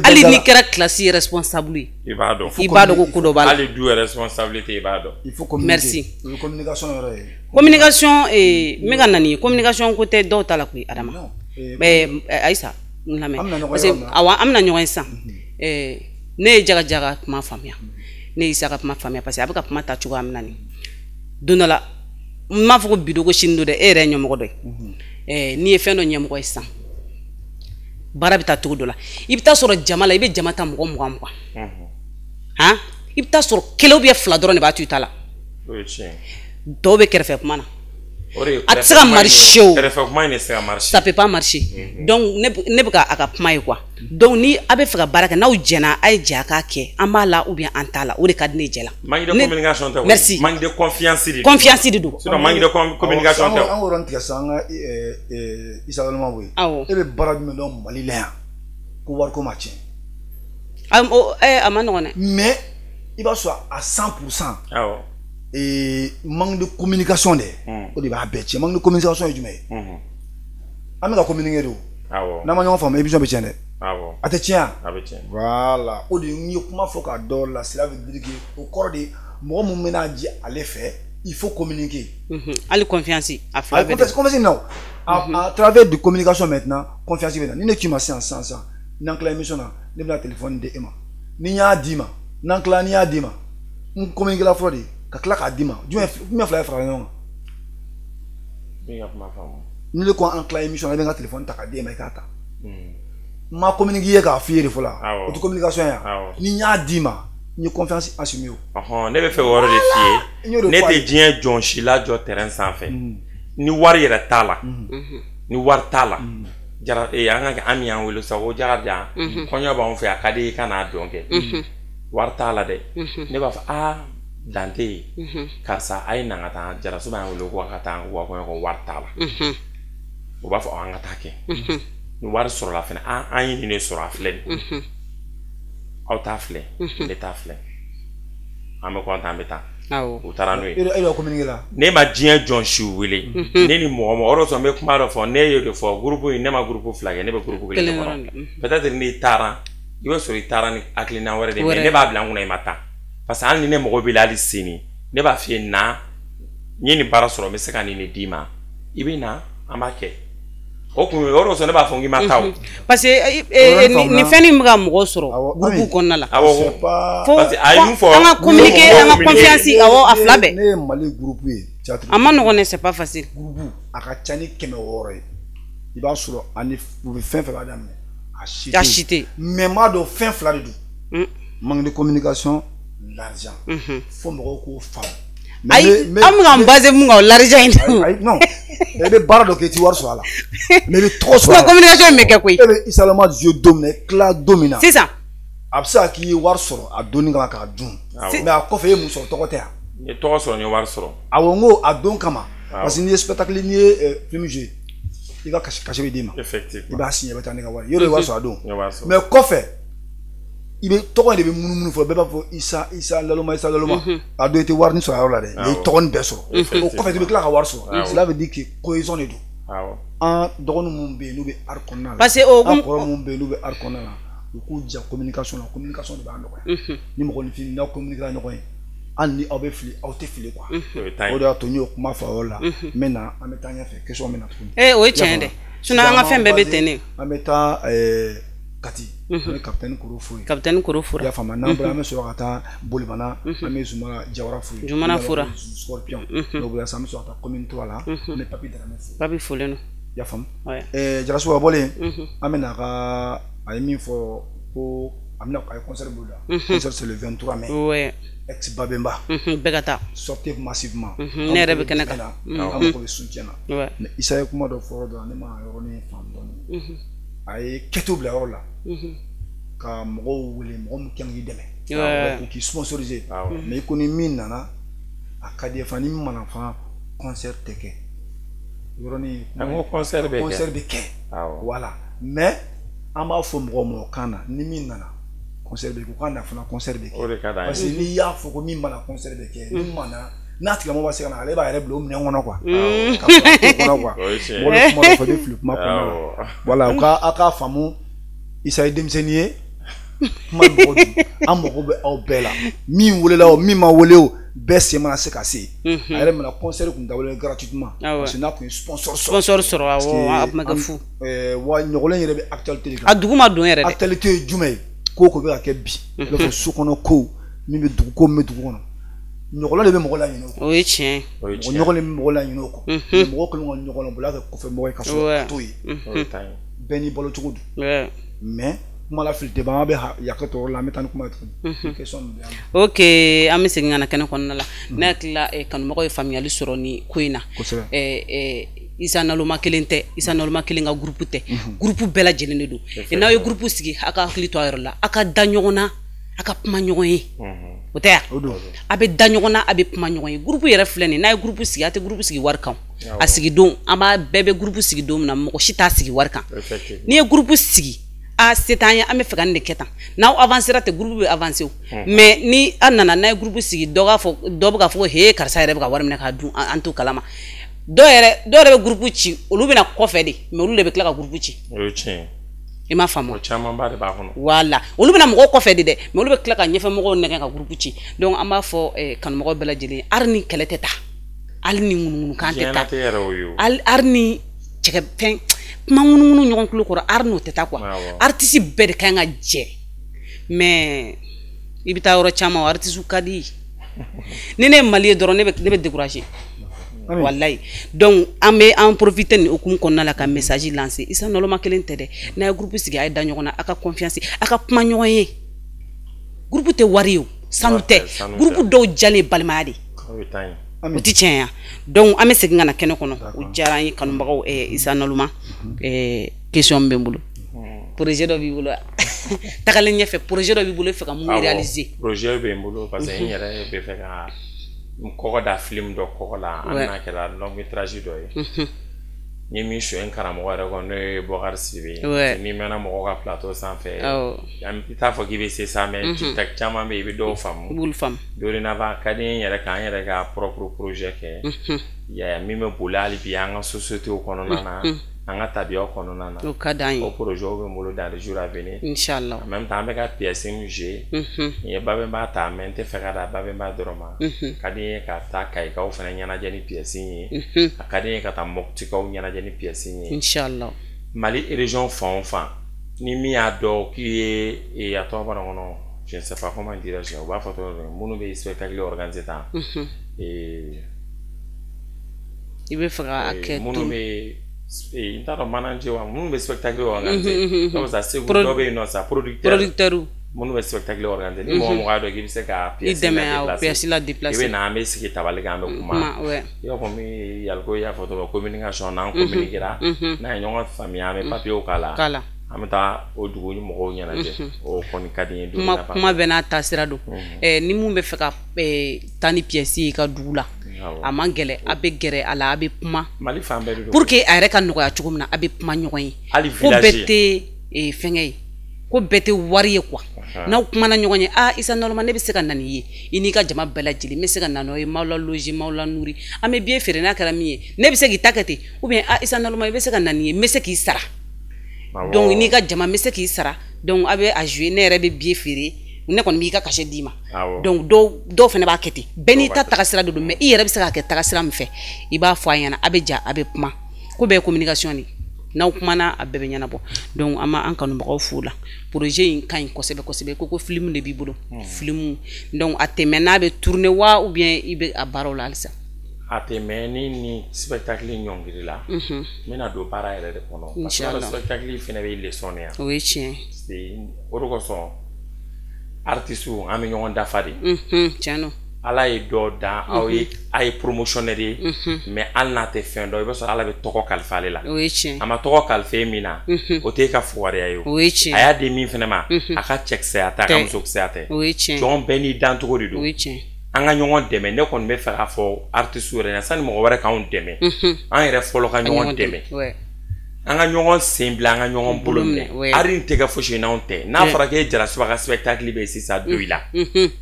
Hali n'i kɛra classe responsable ye, i b'a dɔn. I b'a dɔn ko ko dɔ b'a la. Hali du responsabilité, i b'a dɔn. Il faut communiquer. Merci. O ye communication yɔrɔ ye. Communication, n bɛ ka na nin ye, communication ko tɛ dɔw ta la koyi, Adama. Mais Ayisa, n lamɛn. Parce que awɔ, an bɛna ɲɔgɔn ye sisan. Ne ye Jaga ka kuma faamuya. Ne ye Isa ka kuma faamuya, parce que a bɛ ka kuma ta cogoya min na nin. Don dɔ la, n m'a fɔ ko bi don ko sini don dɛ, e yɛrɛ ye ɲɛmɔgɔ dɔ ye. N'i ye fɛn dɔ ɲɛmɔgɔ ye sisan, baara bɛ taa cogo dɔ la, i bɛ taa sɔrɔ jama la, i bɛ jama ta mɔgɔ 20 20. Han, i bɛ taa sɔrɔ kelen ou bien fila dɔrɔn de b'a to i ta la. O ye tiɲɛ. Dɔw bɛ kɛrɛfɛ kuma na. A tɛ se ka marcher o. Kɛrɛfɛ kuma in de tɛ se ka marcher. Ça peut pas marcher. Donc ne bɛ ka a ka kuma ye quoi. Donc ni a bɛ fɛ ka baara kɛ, n'aw jɛna, a ye jɛ a k'a kɛ, an b'a la ou bien an t'a la, o de ka di ne ye jɛ la. Manque de communication tɛ. Merci. Manque de confiance de. Confiance de don. Sinon manque de communication tɛ. An k'o yɔrɔnin tigɛ sisan, an ka Isa Laloma bɔ yen. Awɔ. E bɛ baara jumɛn dɔn Mali la yan ko wariko ma tiɲɛ? A ma nɔgɔn dɛ. Mais i b'a sɔrɔ à 100%. Awɔ. Et manque de communication dɛ, o de b'a bɛɛ tiɲɛ. Manque de communication ye jumɛn ye? An bɛ ka communiquer de o. Awɔ. N'an ma ɲɔgɔn faamu, émission bɛ tiɲɛ dɛ. Awɔ. A tɛ tiɲɛ wa? A bɛ tiɲɛ. Voilà, o de ye n ye kuma fɔ k'a dɔn la, cela veut dire que o kɔrɔ de mɔgɔ mun bɛna di ale fɛ, il faut communiquer. Hali confiance, a fila bɛɛ de. Confiance non. À travers de communication maintenant, confiance bɛ na. Ni ne k'i ma sisan sisan sisan, n'an tila émission na, ne bɛna téléphone di e ma. Ni n y'a d'i ma, n'an tila ni y'a d'i ma, n communiquer la fɔlɔ de. Ka tila k'a d'i ma, jumɛn fila ye fara ɲɔgɔn kan? N ka kuma faamu. Ni ne ko an tila émission na, i bɛ n ka téléphone ta k'a d'e ma, i k'a ta. N ma communiquer ye k'a f'i ye de fɔlɔ. O tɛ communication ye wa? Ni n y'a d'i ma, n ye confiance assumer o. Ɔhɔn, ne bɛ fɛ o yɔrɔ de f'i ye. Ne tɛ diɲɛ jɔn si lajɔ terrain sanfɛ. Ni wari yɛrɛ t'a la. Ni wari t'a la. Jara an ka kɛ an min y'an wele sa ko Jakarija. Kɔɲɔ b'anw fɛ, a ka di i ka n'a dɔn kɛ. Wari t'a la dɛ. Ne b'a fɔ aa. Dante ye karisa, a ye na ka taa Jaraso b'an wele ko ka taa wa kɔɲɔ ko wari t'a la. U b'a fɔ an ka taa kɛ. Ni wari sɔrɔla fɛnɛ, an ye nin de sɔrɔ, a filɛ nin. Aw t'a filɛ, ne t'a filɛ. An bɛ kɔntan, an bɛ taa. U taara n'o ye. E b'a communiquer la. Ne ma diɲɛ jɔn si wele. Ne ni mɔgɔ mɔgɔ, o de kosɔn n bɛ kuma dɔ fɔ, ne y'o de fɔ groupe in, ne ma groupe fila kɛ, ne bɛ groupe kelen de kɔnɔ. Peut-être n'i taara, i bɛ sɔrɔ i taara ni hakilina wɛrɛ de ye, mais ne b'a bila n kunna i ma taa. Parce que hali ni ne mago b'i la hali sini, ne b'a f'i ye na, n ye nin baara sɔrɔ, n bɛ se ka nin de d'i ma, i bɛ na, an b'a kɛ. O kun o de kosɔn ne b'a fɔ k'i ma taa o. Parce que nin fɛn in bɛ ka mɔgɔw sɔrɔ groupe kɔnɔna la. Awɔ, parce que a ye mun fɔ. An ka communiquer, an ka confiance, awɔ, a fila bɛɛ. Ne ye Mali groupe ye. A ma nɔgɔn dɛ, c'est pas facile. Groupe a ka ca ni 600 ye. I b'a sɔrɔ ani u bɛ fɛn fɛn b'a daminɛ. A si tɛ. Mais n b'a dɔn fɛn fila de don. Manque de communication. L'argent. Fo mɔgɔw k'o faamu. Ayi, an bɛ k'an baser mun kan, o l'argent in. Ayi, non. E bɛ baara dɔ kɛ, i tɛ wari sɔrɔ a la. Mais i bɛ tɔgɔ sɔrɔ a la. Communication in bɛ kɛ koyi. E bɛ Isa Laloma jouer don min na, i tila don min na. Sisan. A bɛ se ka k'i ye wari sɔrɔ a donni kama k'a dun. Mais a kɔfɛ e ye mun sɔrɔ, tɔgɔ tɛ yan. N ye tɔgɔ sɔrɔ, n ye wari sɔrɔ. Awɔ, n ko a don kama. Parce que n'i ye spectacle, n'i ye film jouer, i ka cachet bɛ d'i ma. Effectivement. I b'a signer, i bɛ taa n'i ka wari ye. Yɔrɔ i ye wari sɔrɔ a don. N ye wari sɔrɔ. Mais kɔfɛ. I bɛ tɔgɔ in de bɛ munumunu fɔlɔ, bɛɛ b'a fɔ Isa Isa Laloma, Isa Laloma. A don i tɛ wari ni sɔrɔ a yɔrɔ la dɛ, mais i tɔgɔ nin bɛɛ sɔrɔ. O kɔfɛ i bɛ tila ka wari sɔrɔ. Cela veut dire que cohésion de don. An dɔgɔnin minnu bɛ yen n'u bɛ art kɔnɔna la. Parce que o an kɔrɔ minnu bɛ yen n'u bɛ art kɔnɔna la, u k'u ja communication na, communication de b'a nɔgɔya. Ni mɔgɔninfin n'aw communiquer la ɲɔgɔn ye, hali ni aw bɛ fili, aw tɛ fili quoi. O de y'a to n y'o kuma fɔ a yɔrɔ la. N bɛ na, an bɛ taa ɲɛfɛ, question bɛ na tuguni. O ye tiɲɛ dɛ. Sinon an ka fɛn bɛɛ bɛ ten de. An bɛ taa. Kati an bɛ capitaine Koro fo yen. Capitaine Koro fora. I y'a faamu, n'an bɔra an bɛ sɔrɔ ka taa Bolibana, an bɛ Zumana Jawara fo yen. Zumana fora. Scorpion. N'o bɔra sisan an bɛ sɔrɔ ka taa commune 3 la, an bɛ Papi Darame fo. Papi folen don. I y'a faamu. Jaraso a bɔlen, an bɛ n'a ka a ye min fɔ ko a bɛna a ye concert boloda. Concert c'est le 23 mai. Ouais. Ex Babemba. Bɛɛ ka taa. Sortez massivement. Ne yɛrɛ bɛ kɛnɛ kan. An mago bɛ soutien na. Ouais. Mais Issa ye kuma dɔ fɔ yɔrɔ dɔ la, ne ma yɔrɔnin faamu dɔɔni. A ye kɛto bila yɔrɔ la. Ka mɔgɔw wele, mɔgɔ min kan k'i dɛmɛ. K'u k'i sponsoriser. Mais i ko ni min nana, a ka di ye fana, ni min mana fana concert tɛ kɛ. Yɔrɔnin. An ko concert bɛ kɛ. Concert bɛ kɛ. Voilà. Mais an b'a fɔ mɔgɔ mɔgɔ kan na, ni min nana concert bɛ kɛ, u ka na fana concert bɛ kɛ. O de ka d'an ye. Parce que n'i y'a fɔ ko min mana concert bɛ kɛ, ni min mana n'a tigilamɔgɔ b'a se ka na, ale b'a yɛrɛ bila o minɛn kɔnɔ quoi. Ka sɔrɔ a t'o kɔnɔ quoi. Mɔgɔ bɛ kuma dɔ fɔ, i bɛ fili kuma kɔnɔna la. Voilà, u ka aw k'a faamu, Issa ye denmisɛnnin ye, kuma mɔgɔ dun, an mago bɛ aw bɛɛ la. Min welela o, min ma wele o, bɛɛ sen mana se ka se. A yɛrɛ mana concert kun dabɔlen gratuitement. Parce que n'a kun ye sponsor sɔrɔ. Sponsor sɔrɔ, awɔ, a tun bɛ kɛ fu. Wa ɲɔgɔlɔn yɛrɛ bɛ actualité de kan. A dugu ma don yɛrɛ dɛ. Actualité ye jumɛn ye? Ko ko bɛ ka kɛ bi. I b'a fɔ so kɔnɔ ko min bɛ dugu ko min bɛ dugu kɔnɔ. Ɲɔgɔlɔn de bɛ mɔgɔ laɲinɛ o kɔ. O ye tiɲɛ ye. Ɲɔgɔlɔn de bɛ mɔgɔ laɲinɛ o kɔ. Mɔgɔ kɛlen ka ɲɔgɔlɔn bɔla kɛ kɔfɛ mɔgɔ ye ka sɔrɔ a t'o ye. Bɛɛ n'i balo cogo don. Mais kuma la fili tɛ ban, an bɛ hakɛ to yɔrɔ la, an bɛ taa ni kuma ye tuguni. Question min bɛ yan. Ok, an bɛ segin ka na kɛnɛ kɔnɔna la. Ne hakili la kanumɔgɔw ye faamuyali sɔrɔ nin ko in na. Kosɛbɛ. Issa Naloma kelen tɛ, Issa Naloma kelen ka groupe tɛ. Groupe bɛɛ lajɛlen de don. N'aw ye groupe sigi, a ka hakili to a yɔrɔ la, a ka da ɲɔgɔn na, a ka kuma ɲɔgɔn ye. O tɛ yan? A bɛ da ɲɔgɔn na, a bɛ kuma ɲɔgɔn ye. Groupe yɛrɛ filɛ nin ye, n'a ye groupe sigi, a tɛ groupe sigi wari kan. A sigi don, an b'a bɛɛ bɛ groupe sigi don min na, mɔgɔ si t'a sigi wari kan. N'i ye groupe sigi, a se t'an ye, an bɛ fɛ ka nin de kɛ tan. N'aw avancera ten, groupe bɛ avancer o. Mais ni an nana n'a ye groupe sigi, dɔ k'a fɔ, dɔ bɛ k'a fɔ ko he karisa yɛrɛ bɛ ka wari minɛ k'a dun, an t'o kalama. Dɔw yɛrɛ bɛ groupe ci, olu bɛ na kɔfɛ de, mais olu de bɛ tila ka groupe ci. O ye tiɲɛ ye. I m'a faamu? O camanba de b'a kɔnɔ. Voilà, olu bɛna mɔgɔw kɔfɛ de dɛ, mais olu bɛ tila ka ɲɛfɛmɔgɔw nɛgɛ ka groupe ci. Donc an b'a fɔ kanumɔgɔw bɛɛ lajɛlen ye, hali ni kɛlɛ tɛ taa, hali ni ŋunuŋunukan tɛ taa, hali ni cɛkɛ fɛn kuma ŋunuŋunu ɲɔgɔn tulo kɔrɔ, hali n'o tɛ taa quoi. Artiste bɛɛ de kan ka jɛ, mais i bɛ taa yɔrɔ caman, o artiste ka di. Ni ne ye Mali ye dɔrɔn, ne bɛ décourager. Wallahi. Donc an bɛ an profiter nin hukumu kɔnɔna la ka message lancer. Issa Naloma kelen tɛ dɛ. N'a ye groupe sigi, a ye da ɲɔgɔn na, a ka confiance, a ka kuma ɲɔgɔn ye. Groupe tɛ wari ye o, sanu tɛ. Groupe dɔw jalen ye balimaya de. O tɛ tiɲɛ ya. Donc an bɛ segin ka na kɛnɛ kɔnɔ. O diyara an ye kanubagaw. Issa Naloma, question min bɛ n bolo. Projet dɔ b'i bolo wa? Tagalen ɲɛfɛ, projet dɔ b'i bolo i bɛ fɛ ka mun réaliser? Projet bɛ n bolo parce que n yɛrɛ bɛ fɛ ka n kɔgɔ da film dɔ kɔgɔ la, an n'a kɛra long métrage dɔ ye. N ye min sonyɛ n karamɔgɔ yɛrɛ kɔ, n'o ye Bɔkari Sidibe ye. N'i mɛnna mɔgɔw ka plateau sanfɛ, i t'a fɔ k'i bɛ se sa, mais tic-tac caman bɛ yen, i bɛ dɔw faamu. I b'olu faamu. Dorénavant, a ka di n yɛrɛ k'an yɛrɛ ka propre projet kɛ. Min bɛ boli hali bi an ka société kɔnɔna na, an ka tabiyaw kɔnɔna na. O ka d'an ye. O projet bɛ n bolo dans les jours à venir. Inchallah. En même temps, an bɛ ka pièce min jouer, n ye Babemba ta, mais n tɛ fɛ ka da Babemba dɔrɔn ma. Ka di n ye ka taa Kayikaw fana ɲɛnajɛ ni pièce in ye. A ka di n ye ka taa Moptikaw ɲɛnajɛ ni pièce in ye. Inchallah. Mali région fan o fan, ni min y'a dɔn k'i ye a tɔgɔ bɔra n kɔnɔ, je ne sais pas comment dirais-je, u b'a fɔ cogo min, minnu bɛ spectacle organiser tan. I bɛ fɛ ka kɛ minnu bɛ n t'a dɔn manager wa, minnu bɛ spectacle organiser. Donc ça Segu dɔ bɛ yen nɔ sa, producteur. Minnu bɛ spectacle organiser, ni mɔgɔ mɔgɔ y'a dɔn k'i bɛ se ka pièce la déplacer, i bɛ na, an bɛ sigi tabali kan, an bɛ kuma. I b'a fɔ min Yaliko y'a fɔ cogo min, communication, n'an communiquera, n'an ye ɲɔgɔn faamuya, an bɛ papier k'a la. An bɛ taa o dugu ni mɔgɔw ɲɛnajɛ. O kɔni ka di n ye. Kuma bɛɛ n'a taasira don. Ni mun bɛ fɛ ka taa ni pièce ye i ka dugu la, a man gɛlɛ, a bɛ gɛrɛ a la, a bɛ kuma. Mali fan bɛɛ de don. Pour que a yɛrɛ ka nɔgɔya cogo min na, a bɛ kuma ɲɔgɔn ye. Hali ko bɛɛ tɛ fɛnkɛ ye, ko bɛɛ tɛ wari ye quoi. N'aw kumana ɲɔgɔn ye, ah Issa Naloma, ne bɛ se ka na nin ye, i n'i ka jama bɛɛ lajɛlen, n bɛ se ka na n'aw ye, m'aw la loger, m'aw la nourrir, an bɛ billet feere n'a kɛra min ye, ne bɛ se k'i ta kɛ ten, ou bien ah Issa Naloma, i bɛ se ka na nin ye, n bɛ se k'i sara. Donc n'i ka jama, n bɛ se k'i sara. Donc a bɛ a jouer, ne yɛrɛ bɛ billet feere, ne kɔni b'i ka cachet d'i ma. Donc dɔw fana b'a kɛ ten. Bɛɛ n'i ta tagasira de don, mais i yɛrɛ bɛ se k'a kɛ tagasira min fɛ, i b'a fɔ a ɲɛna, a bɛ ja, a bɛ kuma. Ko bɛɛ ye communication de ye. N'aw kumana a bɛɛ bɛ ɲɛnabɔ. Donc an ma an kanubagaw fo la. Projet in ka ɲi kosɛbɛ kosɛbɛ. Ko film de b'i bolo. Film donc a tɛmɛ n'a bɛ tourner wa ou bien i bɛ a baaraw la halisa? A tɛmɛ ni spectacle ɲɔngiri la. N bɛna don baara yɛrɛ de kɔnɔ. Parce que spectacle fɛnɛ bɛ leçon de yan. O ye tiɲɛ. O de kosɔn artiste an bɛ ɲɔgɔn dafa de. Tiɲɛ don. Ala ye dɔ dan aw ye, a ye promotionnaire ye, mais hali n'a tɛ fɛn dɔn, i b'a sɔrɔ Ala bɛ tɔgɔ kalifa ale la. O ye tiɲɛ. A ma tɔgɔ kalifa e min na, o t'e ka fugariya ye o. O ye tiɲɛ. A y'a di min fɛnɛ ma, a ka cɛkisɛya tɛ, a ka musokisɛya tɛ. O ye tiɲɛ. Jɔn bɛɛ n'i dancogo de don. O ye tiɲɛ. An ka ɲɔgɔn dɛmɛ. Ne kɔni bɛ fɛ k'a fɔ artiste yɛrɛ ɲɛna, sani mɔgɔ wɛrɛ k'anw dɛmɛ, an yɛrɛ fɔlɔ ka ɲɔgɔn dɛmɛ. An ka ɲɔgɔn sen bila, an ka ɲɔgɔn bolo minɛ. Ari in tɛ kɛ fosi n'anw tɛ. N'a fɔra k'e Jarasuba ka spectacle bɛ yen sisan, don i la.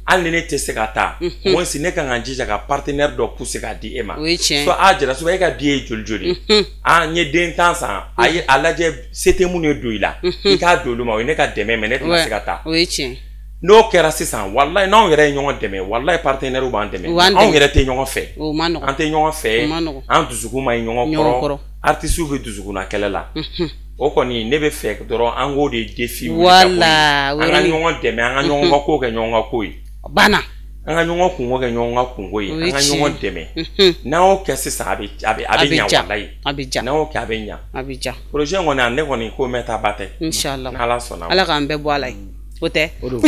Hali ni ne tɛ se ka taa, au moins ne kan ka n jija ka partenaire dɔ pousser k'a di e ma. Soit a Jarasuba e ka billet ye joli joli? Ah, n ye den 10 san. A ye a lajɛ se tɛ minnu ye don i la. I k'a don olu ma, o ye ne ka dɛmɛ, mais ne tɛna se ka taa. O ye tiɲɛ. N'o kɛra sisan, walayi n'anw yɛrɛ ye ɲɔgɔn dɛmɛ, walayi partenaire b'an dɛmɛ. Anw yɛrɛ tɛ ɲɔgɔn fɛ. An tɛ ɲɔgɔn fɛ. An dusukun ma ɲi ɲɔgɔn kɔrɔ. Artistes bɛ dusukunna kɛlɛ la. O kɔni ne bɛ fɛ dɔrɔn an k'o de défi wuli ka bɔ yen. An ka ɲɔgɔn dɛmɛ, an ka ɲɔgɔn ka ko kɛ ɲɔgɔn ka ko ye. Banna. An ka ɲɔgɔn kungo kɛ ɲɔgɔn ka kungo ye. An ka ɲɔgɔn dɛmɛ. N'an y'o kɛ sisan, a bɛ ɲa walayi. A bɛ ja. N'an y'o kɛ, a bɛ ɲa. A bɛ ja. Projet in kɔni, ne kɔni ko mɛn ta ba tɛ. Inchallah. N'Ala sɔnna. Ala k'an bɛɛ bɔ a la yen. O tɛ. O don.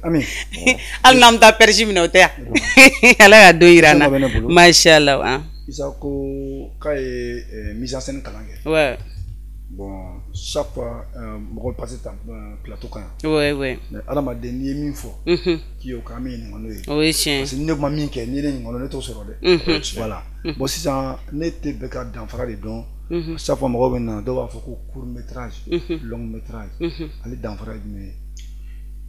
Ami. Hali n'an bɛ taa perche minɛ, o tɛ yan. Ala ka don yira an na. Mashallah. Isa ko k'a ye mise en scène kalan kɛ. Ouais. Bon, chaque fois mɔgɔ passe ta plateau kan yan. Ouais ouais. Mais adamaden n'i ye min fɔ. K'i y'o kɛ, an bɛ ɲininka n'o ye. O ye tiɲɛ. Parce que ni ne ma min kɛ, n'i ye ne ɲininka ne t'o sɔrɔ dɛ. Voilà. Bon sisan ne tɛ bɛɛ ka danfara de dɔn. Chaque fois mɔgɔw bɛ na, dɔw b'a fɔ ko court métrage, long métrage. Ale danfara ye jumɛn ye?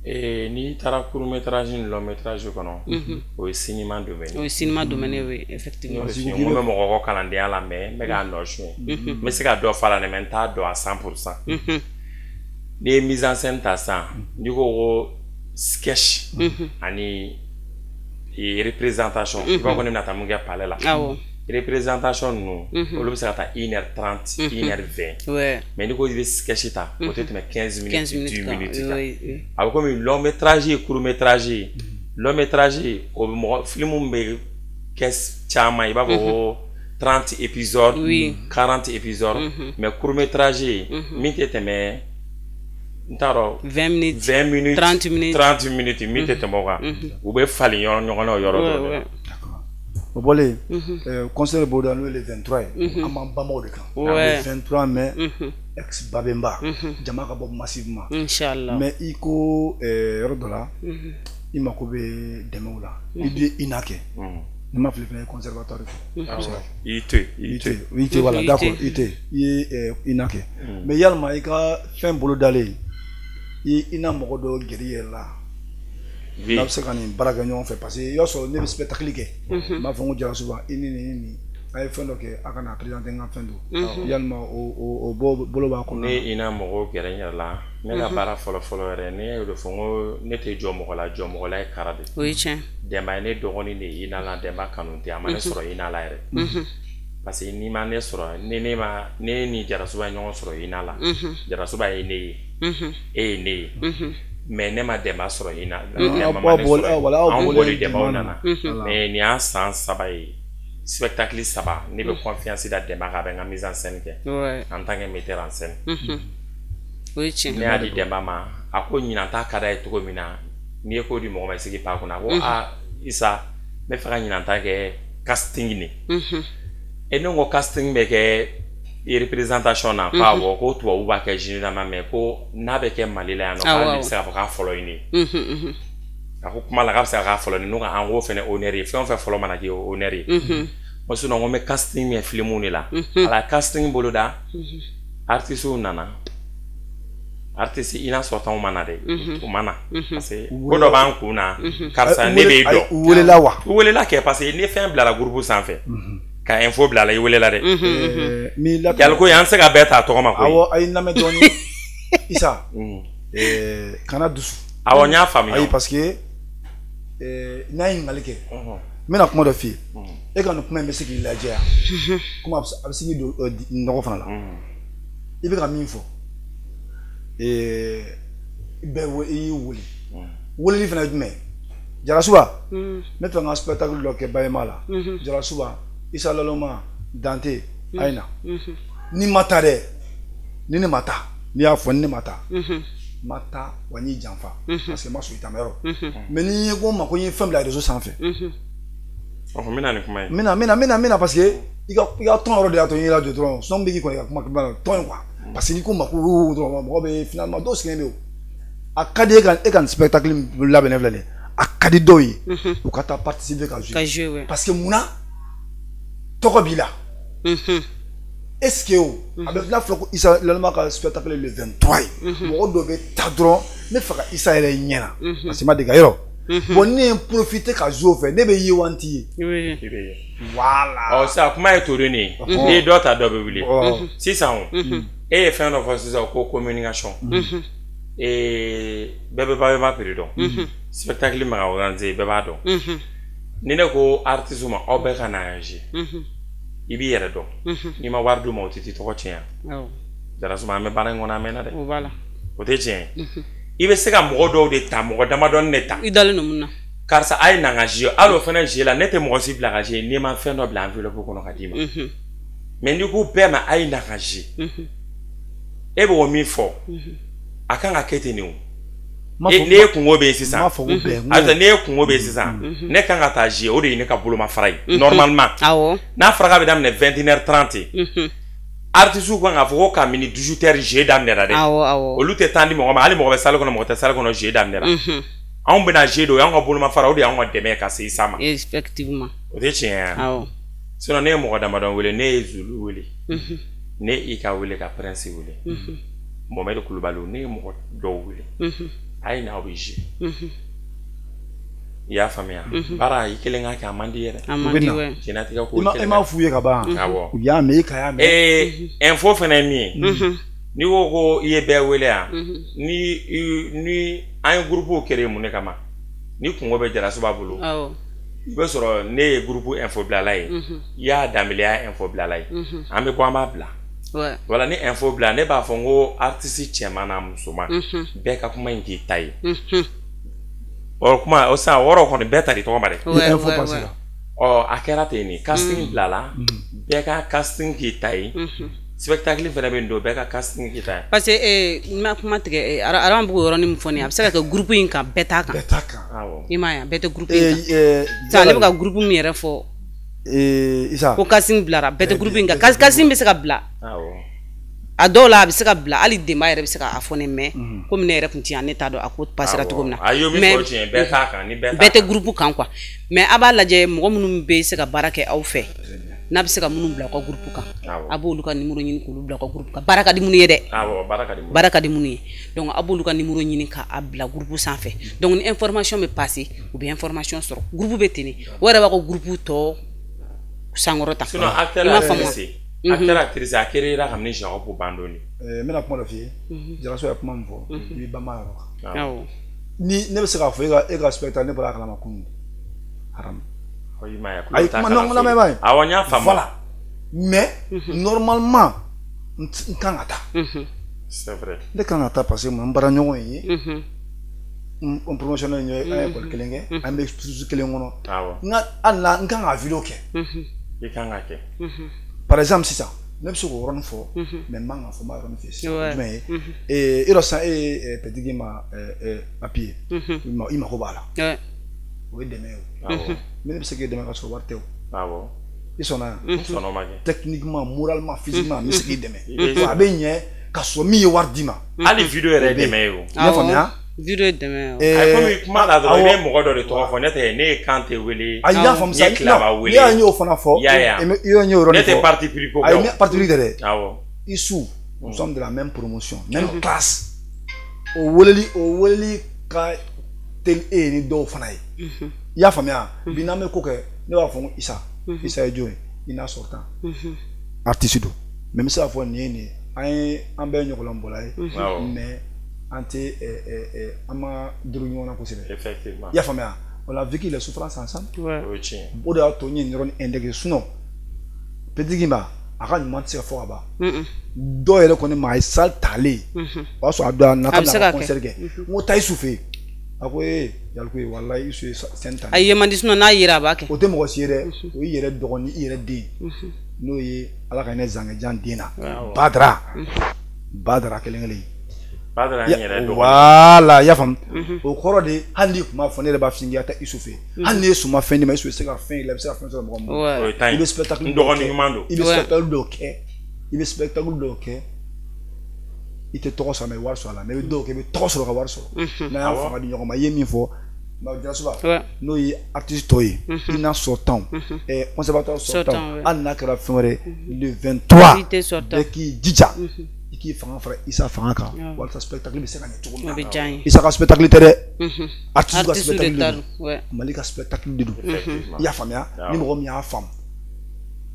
N'i taara court métrage ni long métrage kɔnɔ, o ye cinéma domaine. O ye cinéma domaine ye, effectivement. N bɛ mɔgɔ kɔ kalandenya la, mais n bɛ k'a nɔ suɲɛ. N bɛ se ka dɔ fɔ a la, mais n t'a dɔn à 100%. N'i ye mise en scène ta sisan, n'i ko sketch ani représentation, i b'a fɔ ne bɛna taa mun kɛ palais la. Awɔ. Représentation ninnu, olu bɛ se ka taa 1h30, 1h20. Mais n'i ko i bɛ sketch ta, o tɛ tɛmɛ 15 minutes, 10 minutes kan. A bɛ komi long métrage ye court métrage ye. Long métrage, o bɛ mɔgɔ film bɛ kɛ caman, i b'a fɔ ko 30 épisodes, 40 épisodes. Mais court métrage min tɛ tɛmɛ, n t'a dɔn, 20 minutes, 20 minutes, 30 minutes, 30 minutes, min tɛ tɛmɛ o kan. U bɛ falen ɲɔgɔn na o yɔrɔ dɔ de la. O bɔlen, concert boloda n'o ye le 23 ye, an b'an banba o de kan. Le 23 mai, ex Babemba, jama ka bɔ massivement. Inchallah. Mais i ko yɔrɔ dɔ la, i mako bɛ dɛmɛw la, i bɛ INA kɛ. Ni ma fili fɛnɛ ye conservatoire kɛ. IT. IT, voilà, d'accord, IT. I ye INA kɛ. Mais yalima i ka fɛn bolodalen, i INA mɔgɔ dɔ gɛrɛ i yɛrɛ la. N'a bɛ se ka nin baara kɛ ɲɔgɔn fɛ, parce que i b'a sɔrɔ ne bɛ spectacle kɛ, n b'a fɔ n ko Jarasuba i ni nin a ye fɛn dɔ kɛ, a ka na présenter n ka fɛn don, yalima o bolo b'a kɔnɔ. Ne INA mɔgɔw gɛrɛ n yɛrɛ la, ne ka baara fɔlɔ fɔlɔ yɛrɛ, ne y'o de fɔ n ko ne tɛ jɔ mɔgɔ la, jɔ mɔgɔ la ye kara de. O ye tiɲɛ. Dɛnba ye ne dɔgɔnin de ye INA la, Dɛnba kanu tɛ, a ma ne sɔrɔ INA la yɛrɛ. Parce que n'i ma ne sɔrɔ, ne ni Jarasuba ye ɲɔgɔn sɔrɔ INA la, Jarasuba ye ne ye, e ye ne ye. Mais ne ma Dɛnba sɔrɔ INA la. Anw bɔlen Dɛnbaw nana. Mais nin y'a san 3 ye, spectacle 3, ne bɛ confiance da Dɛnba kan, a bɛ n ka mise en scène kɛ. En tant que metteur en scène. O ye tiɲɛ. Ne y'a di Dɛnba ma, a ko ɲinan ta ka d'a ye cogo min na, n'i ye ko di mɔgɔ ma, i sigi pa kunna. A ko aa Isa, n bɛ fɛ ka ɲinan ta kɛ casting de. E ne ko casting bɛ kɛ représentation na, ko awɔ, ko tubabu b'a kɛ généralement, mais ko n'a bɛ kɛ Mali la yan nɔ, k'ale bɛ se k'a fɔ k'a fɔlɔ ye ne ye. A ko kuma la k'a bɛ se ka k'a fɔlɔ ye, ne ko an k'o fɛnɛ honneur ye, fɛn o fɛn fɔlɔ mana kɛ o honneur ye. N ko sinon n ko n bɛ casting kɛ film de la. A la casting boloda, artistes nana. Artiste INA sortant ma na dɛ, u ma na. Parce que ko dɔ b'an kun na, karisa ne b'e dɔn. U welela wa? U welela kɛ, parce que ni fɛn bilala groupe sanfɛ. Ka info bila la, i welela dɛ. Yaliko an se ka bɛɛ ta tɔgɔ ma koyi. Awɔ, a ye n lamɛn dɔɔni. Isa, kana dusu. Awɔ, n y'a faamuya. Ayi, parce que n'a ye ɲininkali kɛ, N bɛna kuma dɔ f'i ye. E ka nin kuma in bɛ se k'i lajɛ yan. Komi a bɛ se k'i don nɔgɔ fana la. I bɛ ka min fɔ. Bɛɛ i y'i wele. Weleli fana ye jumɛn ye? Jarasuba, n bɛ fɛ n ka spectacle dɔ kɛ Bayema la. Jarasuba, Isa Laloma, Dante, a ye na. Ni ma taa dɛ, ni ne ma taa, n'i y'a fɔ ni ne ma taa, ma taa wa n y'i janfa parce que n ma sɔn i taama yɔrɔ. Mais ni ye ko n ma ko n ye fɛn bila réseau sanfɛ. Ɔ n bɛna nin kuma ye. N bɛna parce que i ka tɔn yɔrɔ de y'a to n y'i lajɔ dɔrɔn, sinon n bɛ k'i kɔn i ka kuma tɔn in quoi. Parce que n'i ko n ma ko dɔrɔn mɔgɔ bɛ finalement dɔw sigilen bɛ yen. A ka di e ka nin spectacle labɛn ne filɛ nin ye. A ka di dɔw ye u ka taa participer ka jouer. Parce que munna tɔgɔ b'i la. Est-ce que o a bɛ n'a fɔra ko Isa Laloma ka spectacle le 23 ye, mɔgɔ dɔ bɛ taa dɔrɔn ne fɛ ka Isa yɛrɛ ɲɛna parce que n ma dege a yɔrɔ. Bon ne ye n profiter ka jouer o fɛ, ne bɛ ye wa n t'i ye. Voilà. Ɔ sisan kuma ye toden de ye. N'i ye dɔ ta dɔ bɛ wuli. Sisan o e ye fɛn dɔ fɔ sisan ko communication. Bɛɛ bɛ Bayema prix dɔn. Spectacle ma ka organiser bɛɛ b'a dɔn. Ni ne ko artiste ma aw bɛɛ ka na jouer. I b'i yɛrɛ dɔn. N'i ma wari d'u ma o tɛ t'i tɔgɔ tiɲɛ. Jarasuba an bɛ baara in kɔnɔ a mɛnna dɛ. O tɛ tiɲɛ ye. I bɛ se ka mɔgɔ dɔw de ta, mɔgɔ damadɔni de ta. I dalen don mun na? Karisa a ye na n ka jouer, hali o fana jouer la ne tɛ mɔgɔ si bila ka jouer n'i ma fɛn dɔ bila enveloppe kɔnɔ ka d'i ma. Mais n'i ko bɛɛ ma a ye na ka jouer, e b'o min fɔ, a kan ka kɛ ten de o. N'e ye kungo bɛ yen sisan, ayi n'e ye kungo bɛ yen sisan, ne kan ka taa jouer, o de ye ne ka bolomafara ye normalement. N'a fɔra k'a bɛ daminɛ 21h30, artistes kan k'a fɔ ko kabini 18h jeu daminɛra dɛ. Olu tɛ temps di mɔgɔ ma, hali mɔgɔ bɛ salle kɔnɔ mɔgɔ tɛ salle kɔnɔ jeu daminɛra. Anw bɛna jeu don, o y'anw ka bolomafara, o de y'anw ka dɛmɛ ka se Isa ma. Effectivement. O tɛ tiɲɛ ye. Sinon ne ye mɔgɔ damadɔ wele, ne ye Zulu wele, ne ye Ika wele ka Prince wele, Mohamed Kulubali, ne ye mɔgɔ dɔw wele. A ye na aw bɛ jouer. I y'a faamuya? Baara i kelen ka kɛ a man di yɛrɛ. A man di wɛ. Diɲɛlatigɛ ko i kelen. I m'a f'u ye ka ban. Awɔ. U y'a mɛn, i ka y'a mɛn. Info fana ye min ye. N'i ko ko i ye bɛɛ wele yan, ni an ye groupe créer mun de kama? Ni kungo bɛ Jarasuba bolo. I bɛ sɔrɔ ne ye groupe info bilala ye. I y'a Danbele y'a info bilala ye. An bɛ bɔ an b'a bila. Voilà, ni info bila ne b'a fɔ n ko artiste cɛman n'a musoman bɛɛ ka kuma in k'i ta ye. O kuma o sisan o yɔrɔ kɔni bɛɛ ta di tɔgɔ ma dɛ. Info passera. Ɔ a kɛra ten de, casting bilala, bɛɛ ka casting k'i ta ye. Spectacle fana bɛ yen don, bɛɛ ka casting k'i ta ye. Parce que n ma kuma tigɛ, Arama b'o yɔrɔnin min fɔ nin ye, a bɛ se ka kɛ groupe in kan bɛɛ t'a kan. Bɛɛ t'a kan. Awɔ. I m'a ye bɛɛ tɛ groupe in kan. Sisan ale bɛ ka groupe min yɛrɛ fɔ. Isa. Ko casting bilara, bɛɛ tɛ groupe in kan. Casting bɛ se ka bila. Awɔ. A dɔw la a bɛ se ka bila, hali Denba yɛrɛ bɛ se k'a fɔ ne mais komi ne yɛrɛ tun tɛ yan, ne t'a dɔn a ko passera cogo min na. A ye min fɔ tiɲɛ, bɛɛ t'a kan, ni bɛɛ t'a kan. Bɛɛ tɛ groupe kan quoi. Mais a b'a lajɛ mɔgɔ minnu bɛ se ka baara kɛ aw fɛ, n'a bɛ se ka minnu bila aw ka groupe kan, a b'olu ka numéro ɲini k'olu bila aw ka groupe kan. Baara ka di minnu ye dɛ. Awɔ, baara ka di minnu ye. Baara ka di minnu ye. Donc a b'olu ka numéro ɲini k'a bila groupe sanfɛ. Donc ni information bɛ passer, u bɛ information sɔrɔ. Groupe bɛ ten de. O yɛrɛ b'a ka groupe tɔ sankɔrɔta. Sinon acteur actrice a créera kabini Jacob Bandoni. N bɛna kuma dɔ f'i ye. Jaraso ye kuma min fɔ, i b'i banba yɔrɔ kan. Awɔ. Ni ne bɛ se k'a fɔ e ka spectacle ne bɔra a kalama kunun. Haram. Ayi, kuma non lamɛn b'a ye. Awɔ, n y'a faamu. Voilà. Mais normalement n kan ka taa. C'est vrai. Ne kan ka taa parce que n baara ɲɔgɔn ye. N promotionnel ye, an ye école kelen kɛ, an bɛ structure kelen kɔnɔ. Awɔ. N ka hali na n kan ka vidéo kɛ. I kan ka kɛ. Par exemple sisan ne bɛ se k'o yɔrɔnin fɔ, mais n man kan fɔ n b'a yɔrɔnin f'i ye sisan. Jumɛn ye? E yɔrɔ sisan e ye Petigi ma papier, i mako b'a la. O ye dɛmɛ ye o. Mais ne bɛ se k'e dɛmɛ ka sɔrɔ wari tɛ o. Awɔ. I sɔnna yan? N sɔnna o ma kɛ. Techniquement, moralement, physiquement, n bɛ se k'i dɛmɛ. A bɛ ɲɛ ka sɔrɔ min ye wari d'i ma. Hali vidéo yɛrɛ ye dɛmɛ ye o. I y'a faamuya? Vidéo ye dɛmɛ ye o. Ayi, komi kuma la dɔrɔn i bɛ mɔgɔ dɔ de tɔgɔ fɔ, ne tɛ ne ye Kante wele. Ayi, n y'a faamu sa. N ye Kilaba wele. Ne y'a y'o fana fɔ. I y'a ye wa? I y'o yɔrɔnin fɔ. Ne tɛ parti pris ko kɛ o. Ayi, parti pris tɛ dɛ. Awɔ. Isu, nous sommes de la même promotion, même classe. O weleli ka teli e ni dɔw fana ye. I y'a faamuya? Bi n'an bɛ ko kɛ, ne b'a fɔ ko Isa. Isa ye jɔn ye? I n'a sortant. Artiste don. Mais n bɛ se k'a fɔ nin ye nin ye. An ye an bɛɛ ye ɲɔgɔlɔnbɔla ye. Mais an tɛ an ma duru ɲɔgɔn na kosɛbɛ. Effectivement. I y'a faamuya? On a vécu les souffrances ensemble. O de y'a to n ye nin yɔrɔnin intégré. Sinon petit Gimba a ka ɲuman tɛ se ka fɔ ka ban. Dɔw yɛrɛ kɔni ma a ye salle talen, o y'a sɔrɔ a dɔ a nata bɛna concert kɛ. N ko taa Isu fɛ yen. A ko ee Yaliku ye walayi Isu ye scène ta. A ye man di, sinon n'a yera a b'a kɛ. O tɛ mɔgɔ si ye dɛ, o y'i yɛrɛ dɔgɔnin i yɛrɛ den. N'o ye Ala ka hinɛ Zangɛjan den na. Badara. Badara kelen kelen. Badara n yɛrɛ dɔgɔnin. Voilà, i y'a faamu. O kɔrɔ de hali n'i tun b'a fɔ ne yɛrɛ b'a f'i ye k'i ka taa Isu fɛ yen. Hali n'i ye suma fɛn d'i ma, Isu bɛ se ka fɛn yir'i la, i bɛ se ka fɛn sɔrɔ mɔgɔ min bolo. I bɛ spectacle dɔw kɛ. I bɛ spectacle dɔw kɛ. I bɛ spectacle dɔw kɛ. I tɛ tɔgɔ sɔrɔ mais i bɛ wari sɔrɔ a la. Mais i bɛ dɔw kɛ, i bɛ tɔgɔ sɔrɔ ka wari sɔrɔ. N'an y'a fanga di ɲɔgɔn ma, i ye min fɔ. Jarasuba n'o ye artiste tɔ ye, INA sortant, conservatoire sortant, hali n'a kɛra fɛn wɛrɛ, le 23 bɛɛ k'i jija i k'i fanga fara Isa fanga kan walasa spectacle bɛ se ka ɲɛ cogo min na. Isa ka spectacle tɛ dɛ, artiste ka spectacle de don, Mali ka spectacle de don. I y'a faamuya? Ni mɔgɔ min y'a faamu,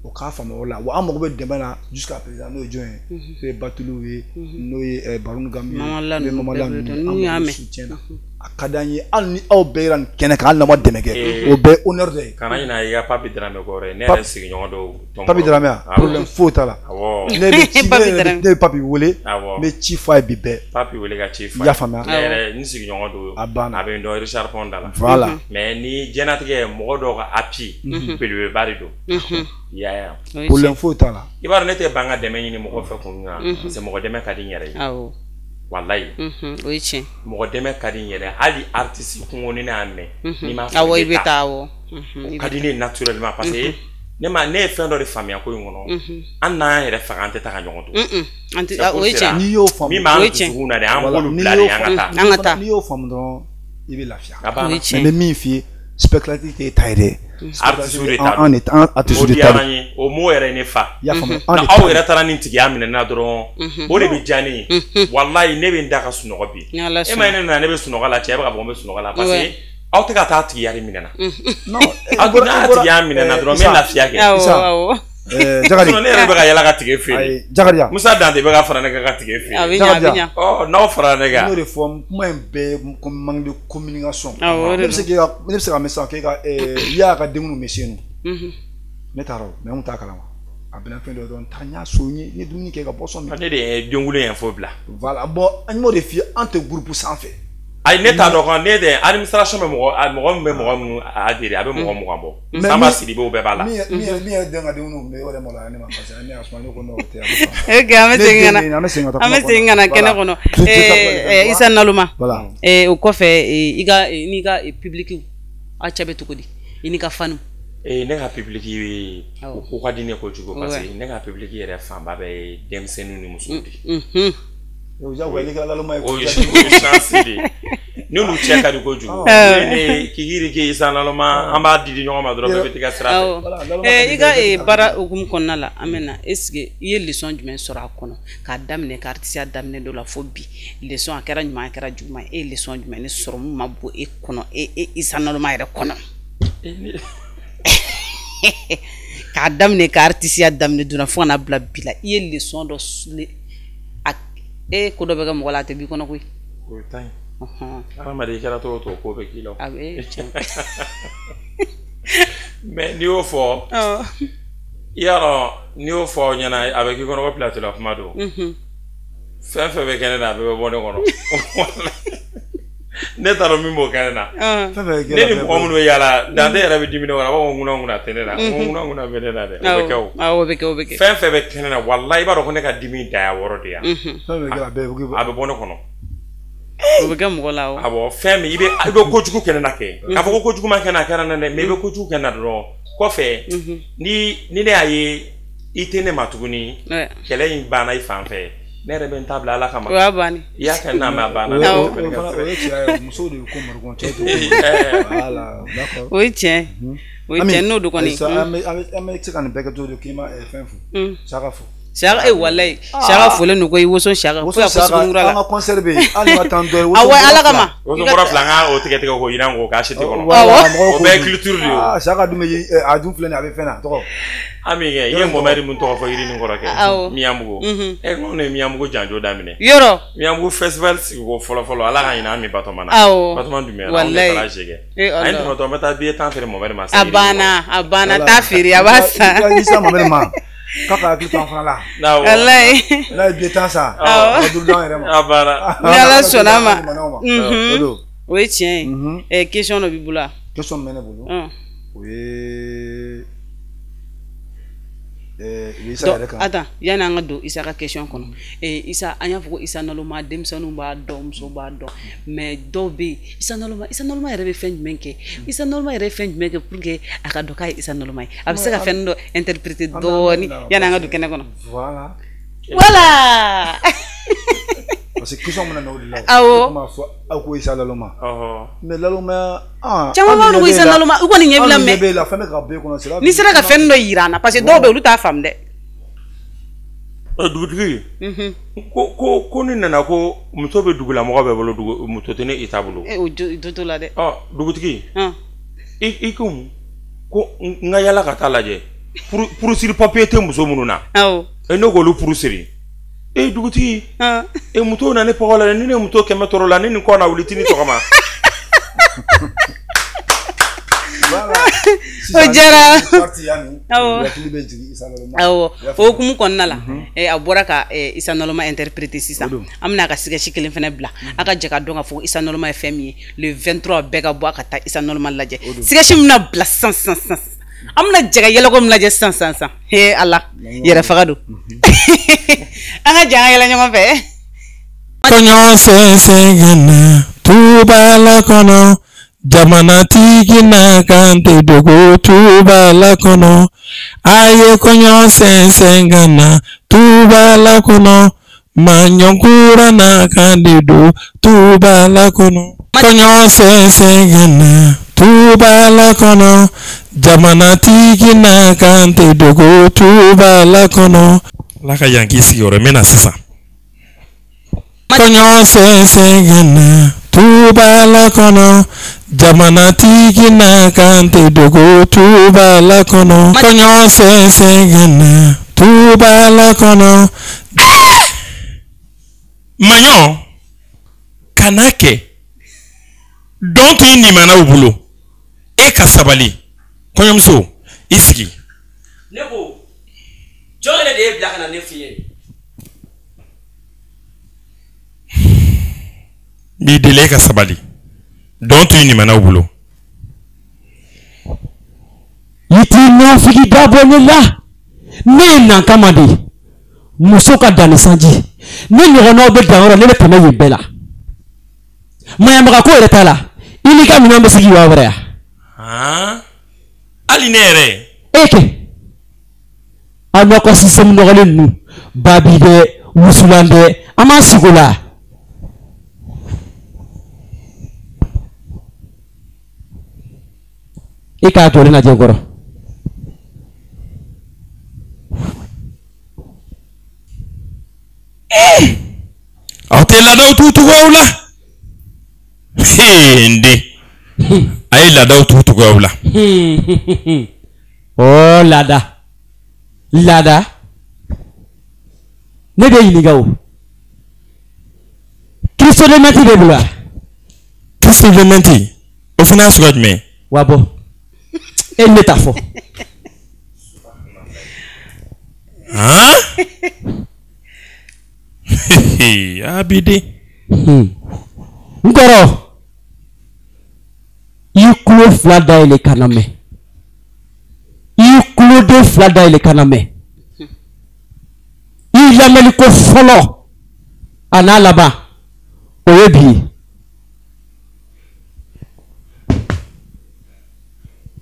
o k'a faamu o la. Wa an mago bɛ dɛmɛ na jusqu'à présent, n'o ye jɔn ye, n'o ye Batuluw ye, n'o ye Baroni Gamu ye, n'o ye Mamala ninnu ye, an mago bɛ soutien na. A ka d'an ye hali ni aw bɛɛ yera nin kɛnɛ kan, hali n'aw ma dɛmɛ kɛ, o bɛɛ ye honneur dɔ ye. Kana ɲinɛ i ka Papi Dramé kɔ dɛ, ne yɛrɛ sigiɲɔgɔn dɔw. Papi Dramé wa? Problème foyi t'a la. Ne bɛ Papi wele, n bɛ ci f'a ye bi bɛɛ. Papi wele ka ci f'a ye. I y'a faamuya? Ne yɛrɛ n sigiɲɔgɔn don. A banna. A bɛ n dɔn Richard Pont da la. Voilà. Mais ni diɲɛlatigɛ mɔgɔ dɔw ka appui belebeleba de don. I y'a ye wa? Problème foyi t'a la. I b'a dɔn ne tɛ ban ka dɛmɛ ɲini mɔgɔ fɛ kun min na, parce que mɔgɔ dɛmɛ ka di n yɛrɛ ye. Walayi. O ye tiɲɛ. Mɔgɔ dɛmɛ ka di n yɛrɛ, hali artiste kungo ni ne y'a mɛn. N'i m'a fɔ awɔ i bɛ taa awɔ. O ka di ne ye naturellement parce que ne ma ne ye fɛn dɔ de faamuya ko in kɔnɔ. An n'an yɛrɛ faga an tɛ taa ka ɲɔgɔn to. An tɛ, o ye tiɲɛ. N'i y'o faamu, min b'an dusukun na dɛ, an b'olu bila de an ka taa. An ka taa. N'i y'o faamu dɔrɔn i bɛ lafiya. A banna. O ye tiɲɛ. Mais n bɛ min f'i ye, spectacle tɛ e ta ye dɛ. Artiste de ta don. An artiste de ta don. O mot yɛrɛ ye ne fa. I y'a faamu? Aw yɛrɛ taara nin tigiya minɛ na dɔrɔn, o de bɛ diya ne ye. Walayi ne bɛ n da ka sunɔgɔ bi. E ma ye ne nana ne bɛ sunɔgɔ la, cɛ bɛ ka fɔ n bɛ sunɔgɔ la parce que aw tɛ ka taa tigiya de minɛ na. Non. Aw n'a tigiya minɛ na dɔrɔn n bɛ lafiya kɛ. Awɔ. Jakari. Ne yɛrɛ bɛ ka yala ka tige feere. Jakariya. Musa Dante bɛ ka fara ne kan ka tige feere. A bɛ ɲɛ, a bɛ ɲɛ. Ɔ n'aw fara ne kan. N y'o de fɔ, kuma in bɛɛ ye manque de communication. Awɔ o de don. Ne bɛ se ka mɛn sisan k'e ka i y'a ka denw bɛ se yen nɔ. Ne taara o mais n kun t'a kalama. A bɛna fɛn dɔ dɔrɔn n taara n y'a so n ye dumuni kɛ ka boisson min. Ne de ye denwolo info bila. Voilà, bon an y'o de f'i ye, an tɛ groupe sanfɛ. Ayi ne t'a dɔn kan ne de administration bɛ mɔgɔ min bɛ mɔgɔ minnu adhéré a bɛ mɔgɔ 20 bɔ. Samba Sidibe bɛɛ b'a la. Min yɛrɛ den ka denw bɛ o yɛrɛ maloya ne ma parce que ne y'a suma ne ko non o tɛ. Ok, an bɛ segin ka na. An bɛ segin ka na kɛnɛ kɔnɔ. Isa Naloma. O kɔfɛ i ka n'i ka public aw cɛ bɛ cogo di? I n'i ka fanu. Ne ka public o ko ka di ne kojugu parce que ne ka public yɛrɛ fanba bɛɛ ye denmisɛnninw ni musow de ye. O jagoya n'i kɛra laloma ye. O ye chance de ye. N'olu cɛ ka di kojugu. Ne k'ikiriki Isa Naloma an b'a di ɲɔgɔn ma dɔrɔn bɛɛ bɛ tigɛ sira fɛ. I ka baara hukumu kɔnɔna la an bɛ na est-ce que i ye leçon jumɛn sɔrɔ a kɔnɔ k'a daminɛ ka artisiya daminɛ dɔ la fo bi leçon a kɛra ɲuman a kɛra juguman e ye leçon jumɛn de sɔrɔ mun ma bɔ e kɔnɔ e Isa Naloma yɛrɛ kɔnɔ. K'a daminɛ ka artisiya daminɛ donna fo ka na bila bi la i ye leçon dɔ e ko dɔ bɛ kɛ mɔgɔ la a tɛ b'i kɔnɔ koyi. O ye tan ye. Hadamaden i kɛra cogo o cogo ko bɛ k'i la. A bɛ tiɲɛ. Mais n'i y'o fɔ. I y'a dɔn n'i y'o fɔ aw ɲɛna a bɛ k'i kɔnɔ ko plateau la kuma don. Fɛn fɛn bɛ kɛ ne la a bɛɛ bɛ bɔ ne kɔnɔ. Ne t'a dɔn min b'o kɛ ne na. Ne ni mɔgɔ minnu bɛ yaala Dante yɛrɛ bɛ dimi ne kɔrɔ a b'a fɔ ko ŋunanŋunan tɛ ne la. N ko ŋunanŋunan bɛ ne la dɛ. O bɛ kɛ o. Awɔ o bɛ kɛ o bɛ kɛ. Fɛn fɛn bɛ kɛ ne na walayi i b'a dɔn ko ne ka dimi dan ye wɔɔrɔ de ye. A bɛ bɔ ne kɔnɔ. O bɛ kɛ mɔgɔ la o. Awɔ fɛn min i bɛ kojugu kɛ ne na kɛ. K'a fɔ ko kojugu ma kɛ ne na a kɛra ne na dɛ mais i bɛ kojugu kɛ ne na dɔrɔn kɔfɛ ni ne y'a ye i tɛ ne ma tuguni kɛlɛ in banna i fan fɛ. Ne yɛrɛ bɛ n ta bila Ala kama. O y'a bannen. I y'a kɛ n'a ma a banna. O ye tiɲɛ ye, musow de bɛ ko marikɔn cɛw tɛ ko marikɔn. Voilà, d'accord. O ye tiɲɛ. O ye tiɲɛ n'o don kɔni. An bɛ se ka nin bɛɛ kɛ cogo di k'i ma fɛn fo. Saka fo. Saka walayi Saka folen don koyi Woso Saka fo ka fɔ Suguninkura la. An ka concert bɛ yen hali ni ma taa n dɔ ye. Awɔ Ala kama. Woso bɔra fila an ka o tigɛ tigɛ k'o yiran k'o k'a siti kɔnɔ. O bɛɛ ye culture de ye. Saka dun bɛ a dun filɛ nin ye a bɛ fɛn na tɔgɔ. Ami kɛ i ye Mohamed min tɔgɔ fɔ yiri nin kɔrɔ kɛ Miyanbugu e ko ne ye Miyanbugu janjo daminɛ yɔrɔ Miyanbugu festival sigiko fɔlɔ fɔlɔ Ala ka ɲinɛ Ami Batɔma na Batɔma Dunbiya la anw de taara se kɛ a ye tɛmɛtɔ n bɛ taa billet 10 feere Mohamed ma a banna taa feere a b'a san Isa Mohamed ma k'a ka hakili to an fana la walayi n'a ye billet 10 san a ka 5 d'an yɛrɛ ma a banna ni Ala sɔnna a ma o ye tiɲɛ ye question dɔ b'i bolo wa question min bɛ ne bolo o ye Donc, attends, yanni an ka don Isa ka question kɔnɔ Isa an y'a fɔ ko Isa Naloma denmisɛnninw b'a dɔn musow b'a dɔn mais dɔw bɛ yen Isa Naloma yɛrɛ bɛ fɛn jumɛn kɛ Isa Naloma yɛrɛ ye fɛn jumɛn kɛ pour que a ka dɔn k'a ye Isa Naloma ye a bɛ se ka fɛn dɔ interpréter dɔɔni yanni an ka don kɛnɛ kɔnɔ voilà parce que question mana na o de la awɔ ne m'a fɔ aw ko Isa Naloma mais Naloma caman b'a dɔn ko Isa Naloma u kɔni ɲɛ b'i la mais ɲɛ b'e la fɛn bɛ ka bɔ e kɔnɔ n'i sera ka fɛn dɔ yira an na parce que dɔw bɛ yen olu t'a faamu dɛ dugutigi ko ne nana ko muso bɛ dugulamɔgɔ bɛɛ bolo muso tɛ ne Isa bolo o jo t'o la dɛ dugutigi i ko ko n ka yala ka taa lajɛ purusiri papiye tɛ muso minnu na ne k'olu purusiri e dugutigi e muso na ne pɔgɔ la ni ne muso 100 tɔɔrɔ la ne ni kɔ na wuli tini sɔgɔma o diyara awɔ o hukumu kɔnɔna la a bɔra ka Isa Naloma interpréter sisan an bɛna a ka sketch kelen fana bila a ka jɛ ka dɔn k'a fɔ Isa Naloma ye fɛn min ye le 23 bɛɛ ka bɔ a ka taa Isa Naloma lajɛ sketch min bɛna bila sisan sisan sisan an bɛna jɛ ka yɛlɛko min lajɛ sisan sisan sisan he Ala yɛrɛ faga don an ka jɛ an ka yɛlɛ ɲɔgɔn fɛ. Kɔɲɔ sɛnsɛn ka na tubala kɔnɔ jamanatigi n'a kan tɛ dogo tubala kɔnɔ a ye kɔɲɔ sɛnsɛn ka na tubala kɔnɔ maɲɔkura n'a kan de don tubala kɔnɔ. Kɔɲɔ sɛnsɛn ka na tubala kɔnɔ jamanatigi n'a kan tɛ dogo tubala kɔnɔ. Ala ka yan k'i sigiyɔrɔ n bɛ na sisan. Kɔɲɔ sɛnsɛn ka na tubala kɔnɔ jamanatigi n'a kan tɛ dogo tubala kɔnɔ. Kɔɲɔ sɛnsɛn ka na tubala kɔnɔ. Maɲɔ kana kɛ dɔn t'i nimanaw bolo e ka sabali kɔɲɔmuso i sigi. Ne ko jɔn yɛrɛ de ye bila ka na ne f'i ye. N b'i deli e ka sabali dɔn t'i nimanaw bolo. I t'i nafigi dabɔ ne la ne ye nan kama de muso ka dan ni sanji ne ɲɔgɔnnaw bɛ dan yɔrɔ ne bɛ tɛmɛ yen bɛɛ la maɲamaga ko yɛrɛ t'a la i n'i ka minɛn bɛ sigi wa wɛrɛ yan. Hali ne yɛrɛ. E kɛ aw n'aw ka système nɔgɔlen ninnu babi dɛ wusulan dɛ an b'an sigi o la. E k'a jɔlen lajɛ n kɔrɔ. Aw tɛ laadaw t'u cogoyaw la. N den a ye laadaw t'u cogoyaw la. Oh laada laada ne bɛ ɲininka o kirisɔdɛmɛti bɛ bolo wa. Kirisɔdɛmɛti o fana y'a suguya jumɛn ye. Wa bɔ e ne t'a fɔ. A b'i den. N kɔrɔ i kulo 2 dayɛlɛ ka na mɛn i kuloden 2 dayɛlɛ ka na mɛn i lamɛnliko fɔlɔ a n'a laban o ye bi ye.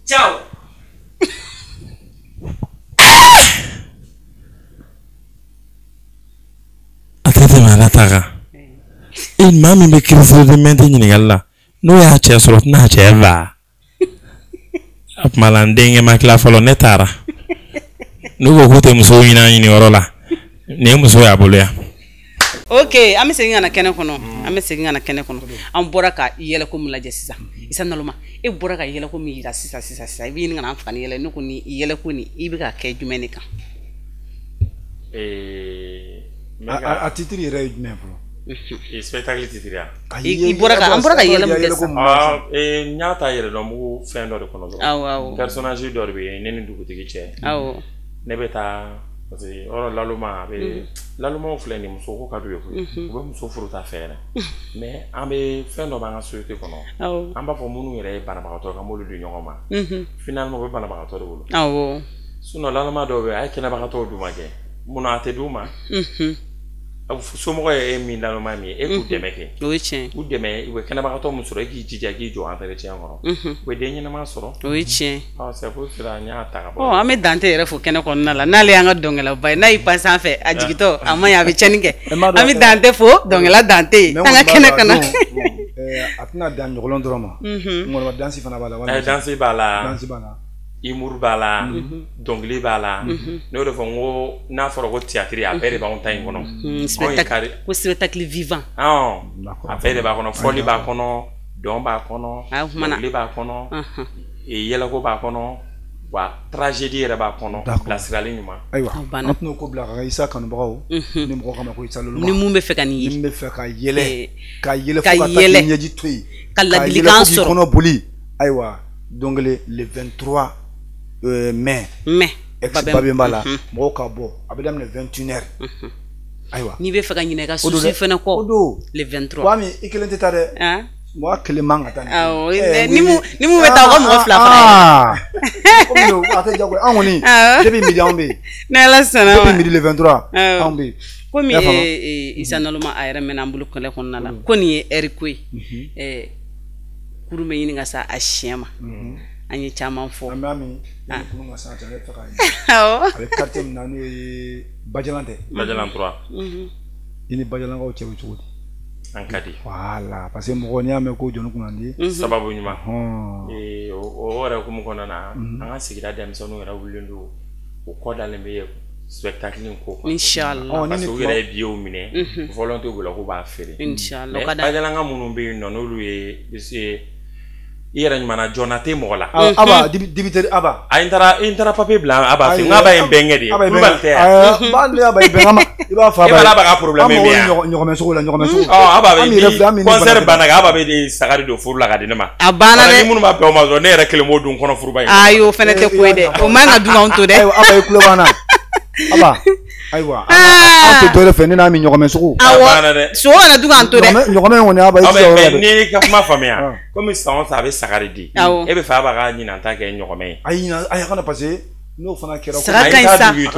Ciao. A tɛ tɛmɛ Ala ta kan. E maa min bɛ kirisɔdɛmɛti ɲininkali la n'o y'a cɛ sɔrɔ tɛna cɛ fa. A tuma la n denkɛ ma tila fɔlɔ ne taara n'u ko k'u tɛ musow ɲini an ɲiniyɔrɔ la nin ye muso y'a bolo yan. Ok, an bɛ segin ka na kɛnɛ kɔnɔ an bɛ segin ka na kɛnɛ kɔnɔ an bɔra ka yɛlɛko min lajɛ sisan Isa Naloma e bɔra ka yɛlɛko min yira sisan sisan sisan, i bɛ ɲini ka na an faga ni yɛlɛ. Ne ko ni yɛlɛko nin, i bɛ ka kɛ jumɛn de kan? A titre yɛrɛ ye jumɛn fɔlɔ? Spectacle titre ya? I bɔra ka, an bɔra ka yɛlɛ mun kɛ sisan. N y'a ta yɛrɛdɔnbugu fɛn dɔ de kɔnɔ dɔrɔn. Awɔ awɔ. Personnage dɔ de bɛ yen, ne ni dugutigi cɛ. Awɔ. Ne bɛ taa, parce que yɔrɔ laloma a bɛ lalomaw filɛ nin, muso ko ka d'u ye koyi. U bɛ muso furu ta fɛ yɛrɛ. Mais an bɛ fɛn dɔ b'an ka société kɔnɔ. Awɔ. An b'a fɔ minnu yɛrɛ ye banabagatɔ ye k'an b'olu di ɲɔgɔn ma. Finalement u bɛ banabagatɔ de bolo. Awɔ. Sinon laloma dɔw bɛ yen, a ye kɛnɛbagatɔw d'u ma kɛ. Munna a tɛ d'u ma? Somɔgɔ ye e min laloma min ye, e k'u dɛmɛ kɛ. O ye tiɲɛ. U dɛmɛ, u bɛ kɛnɛbagatɔ min sɔrɔ, e k'i jija k'i jɔ entretien kɔrɔ. U bɛ den ɲɛnama sɔrɔ. O ye tiɲɛ. C'est pour cela n y'a ta ka bɔ. Ɔ, an bɛ Dante yɛrɛ fo kɛnɛ kɔnɔna la, n'ale y'an ka dɔnkɛlaba ye, n'a y'i pan sanfɛ a jigintɔ a man ɲi, a bɛ tiɲɛni kɛ. An bɛ Dante fo, dɔnkɛla Dante, an ka kɛnɛ kɔnɔ. A tɛna dan ɲɔgɔlɔn dɔrɔn ma. Ngɔlɔbɛ dansi fana b'a la. Dansi b'a la. Dansi b'a la. Humour b'a la, dɔnkili b'a la. N'o de fɔ n ko n'a fɔra ko théâtre, a bɛɛ de b'anw ta in kɔnɔ. Ko spectacle vivant. A bɛɛ de b'a kɔnɔ, fɔli b'a kɔnɔ, dɔn b'a kɔnɔ, dɔnkili b'a kɔnɔ, yɛlɛko b'a kɔnɔ, wa tragédie yɛrɛ b'a kɔnɔ, bilasirali ɲuman. Ayiwa, an tɛn'o ko bila ka Isa kanubagaw ni mɔgɔ kama ko Isa Naloma. Ni mun bɛ fɛ ka nin ye. Ni mun bɛ fɛ ka yɛlɛ, ka yɛlɛ fo ka taa k'i ɲɛji to yen. Ka ladilikan sɔrɔ. K'i kɔnɔ boli. Ayiwa, donc le 23 mai. Mai. Ex-Babemba la, mɔgɔw ka bɔ, a bɛ daminɛ 21h. Ayiwa. N'i bɛ fɛ ka ɲinɛ i ka souci fɛnɛ kɔ. Le 23. Wa min i kelen tɛ taa dɛ. Mɔgɔ kelen man ka taa. Awɔ. Ni mun bɛ taa, o ka mɔgɔ fila fara. Komi a tɛ jagoya, an kɔni depuis midi anw bɛ yen. Ni Ala sɔnna ma. Depuis midi le 23 anw bɛ yen. Komi Isa Naloma a yɛrɛ mɛnna an bolo kɛlɛ kɔnɔna la, ko nin ye heure ko ye. Kurun bɛ ɲini ka sa a siɲɛ ma. An ye caman fɔ. An b'a min kurun ka sa, ne fɛ ka ye. A bɛ quartier min na, n'o ye Bajalan tɛ. Bajalan 3. I ni Bajalankaw cɛ bɛ cogo di? An ka di. Voilà, parce que mɔgɔ n'i y'a mɛn ko jɔnni kunnandi. Sababu ɲuman. O yɛrɛ hukumu kɔnɔna na, an ka sigida denmisɛnninw yɛrɛ wulilen don, u kɔ dalen bɛ spectacle in ko kan. Inchallah. Parce que u yɛrɛ ye billetw minɛ, volonté b'u la k'u b'a feere. Inchallah. Bajalanka minnu bɛ yen nɔ, n'olu ye i yɛrɛ ɲuman joona tɛ mɔgɔ la. Aba dibiteri Aba. A n taara papier bila Aba fɛ, n k'a ye n bɛnkɛ de ye. Kulubali tɛ yan. Ba ne Aba ye bɛnkɛ ma. I b'a fɔ Aba ye. E b'a Aba ka problème ye min ye. Ɲɔgɔmɛ sogo la, ɲɔgɔmɛ sogo. Ɔ Aba bɛ di concert banna Aba bɛ de sagari don furu la ka di ne ma. A banna dɛ. Ni minnu b'a bɛn o ma dɔrɔn, ne yɛrɛ kelen b'o dun kɔnɔ furuba in. Ayi, o fana tɛ ko ye dɛ. O man ka dun k'anw to dɛ. Ayiwa, Aba i tulo b'an na. Aba. Ayiwa, an tɛ dɔwɛrɛ fɛ ne n'a min ɲɔgɔmɛ sogo. Awɔ, sogo kana dun k'an to dɛ. Ɲɔgɔmɛ kɔni Aba i tɛ se o yɔrɔ la dɛ. N'i y'i ka kuma faamuya, komi san o san a bɛ sagari di. Awɔ. E bɛ fɛ Aba ka ɲinan ta kɛ ɲɔgɔmɛ ye. Ayi, ayi, a kana, parce que n'o fana kɛra. Saga ka ɲi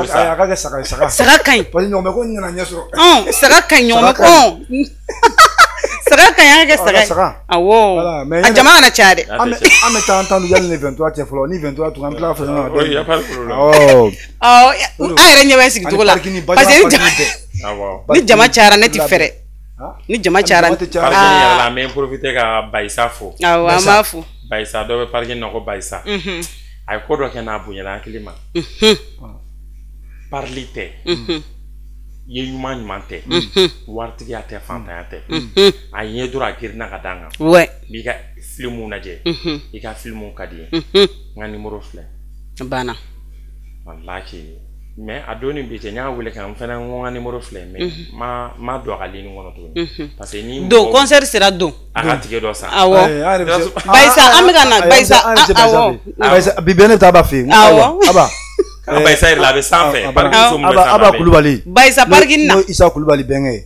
sa. A ka kɛ saga ye, saga. Saga ka ɲi. Parce que ɲɔgɔmɛ ko n nana ɲɛ sɔrɔ. Saga ka ɲi, ɲɔgɔmɛ ko. Saga ka ɲi, an ka kɛ saga ye. Awɔ. A jama kana caya dɛ. An bɛ taa an tan don yanni le 23 cɛ fɔlɔ, ni 23 tun an tila ka fara ɲɔgɔn kan. Oui, y a pas de problème. Awɔ. Awɔ, an yɛrɛ ɲɛ bɛ sigi cogo la. Parce que ni jama cayara ne tɛ fɛrɛ. Ni jama cayara. Parking yɛrɛ la, an bɛ profiter ka Bayisa fo. Awɔ, an b'a fo. Bayisa dɔ bɛ parking na ko Bayisa. A ye ko dɔ kɛ n'a bonyana hakili ma. Parili tɛ. Ye ɲuman ɲuman tɛ, waritigiya tɛ, fantanya tɛ, a ye dɔrɔn a girinna ka d'an kan. Ouais. N'i ka filimuw lajɛ, i ka filimuw ka di ye. N ka numéro filɛ. Banna. Walahi, mais a don ni bi cɛ, n y'a wele ka n fana ko n ka numéro filɛ, mais ma don a ka ligne kɔnɔ tuguni. Parce que ni don concert sera don. A ka ticket dɔ san. Awɔ. Bayisa an bɛ ka na Bayisa. Awɔ. Bayisa bi bɛɛ ne bɛ taa Aba fɛ yen. Awɔ. Aba. Bayisa yɛrɛ la, a bɛ sanfɛ. Parking so mun bɛ sanfɛ. Aba Kulubali. Bayisa parking na. N'o Isa Kulubali bɛnkɛ ye.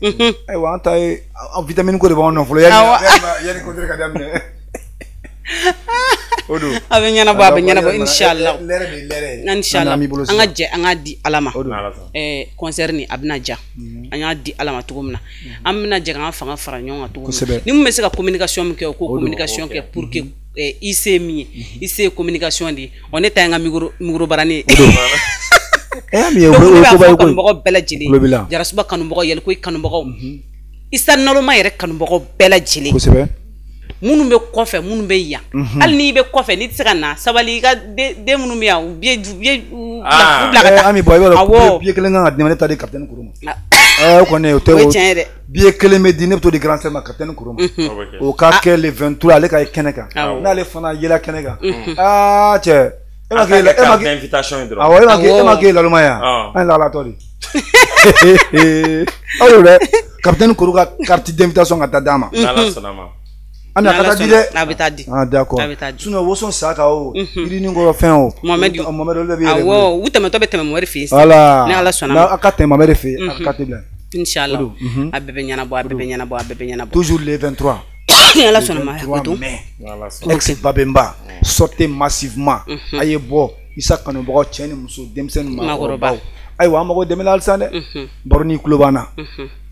Ayiwa, an ta ye vitamine ko de b'anw nɔ fɔlɔ yanni concert ka daminɛ. O don. A bɛ ɲɛnabɔ, a bɛ ɲɛnabɔ inchallah. Lɛrɛ de ye lɛrɛ ye. Inchallah. An ka jɛ an k'a di Ala ma. Concert nin a bɛna ja. An y'a di Ala ma cogo min na. An bɛna jɛ k'an fanga fara ɲɔgɔn kan cogo min na. Ni mun bɛ se ka communication min kɛ, o ko communication kɛ pour que i se min ye, i se ye communication de ye. Ɔ, ne ta ye n ka micro barani ye. Donc ne b'a fɔ kanubagaw bɛɛ lajɛlen, Jarasuba kanubagaw, Yɛlɛkoyi kanubagaw, Isa Naloma yɛrɛ kanubagaw bɛɛ lajɛlen. Kosɛbɛ. Minnu bɛ kɔfɛ, minnu bɛ yan, hali n'i bɛ kɔfɛ, n'i tɛ se ka na, sabali, i ka den minnu bɛ yan, u bila ka taa. Ami, bɔ i b'a dɔn, billet kelen kan ka di ne ma, ne ta di capitaine Koro ma. O kɔni o tɛ o ye tiɲɛ ye dɛ. Billet kelen bɛ di, ne bɛ t'o di grand sœur ma, capitaine Koro ma. O ka kɛ le 23, ale ka ye kɛnɛ kan. N'ale fana yela kɛnɛ kan. Aa cɛ, e ma kɛ invitation ye dɔrɔn. Awɔ, e ma kɛ laloma ye yan. An ye lalatɔ de. Aw y'o dɛ, capitaine Koro ka carte d'invitation ka taa d'a ma. N'Ala sɔnna ma. Ami, a ka taa di dɛ. A bɛ taa di. Ah d'accord. A bɛ taa di. Sinon woson saka o, yirinin kɔrɔ fɛn o. Mohamed. Mohamed, olu bɛɛ b'i yɛrɛ bolo. Awɔ, u tɛmɛtɔ bɛ tɛmɛ Mohamed fɛ yen. Voilà. Ni Ala sɔnna ma. A ka tɛmɛ Mohamed fɛ yen, a ka carte bila. Inchallah. A bɛɛ bɛ ɲɛnabɔ, a bɛɛ bɛ ɲɛnabɔ, a bɛɛ bɛ ɲɛnabɔ. Toujours le 23. Ni Ala sɔnna ma, hakɛ to. Mai. Ex Babemba, sortez massivement. A ye bɔ, Isa kanubagaw, cɛ ni muso, denmisɛnnin, maakɔrɔbaw. Ayiwa, an mago dɛmɛ la halisa dɛ. Baro ni tulo b'an na.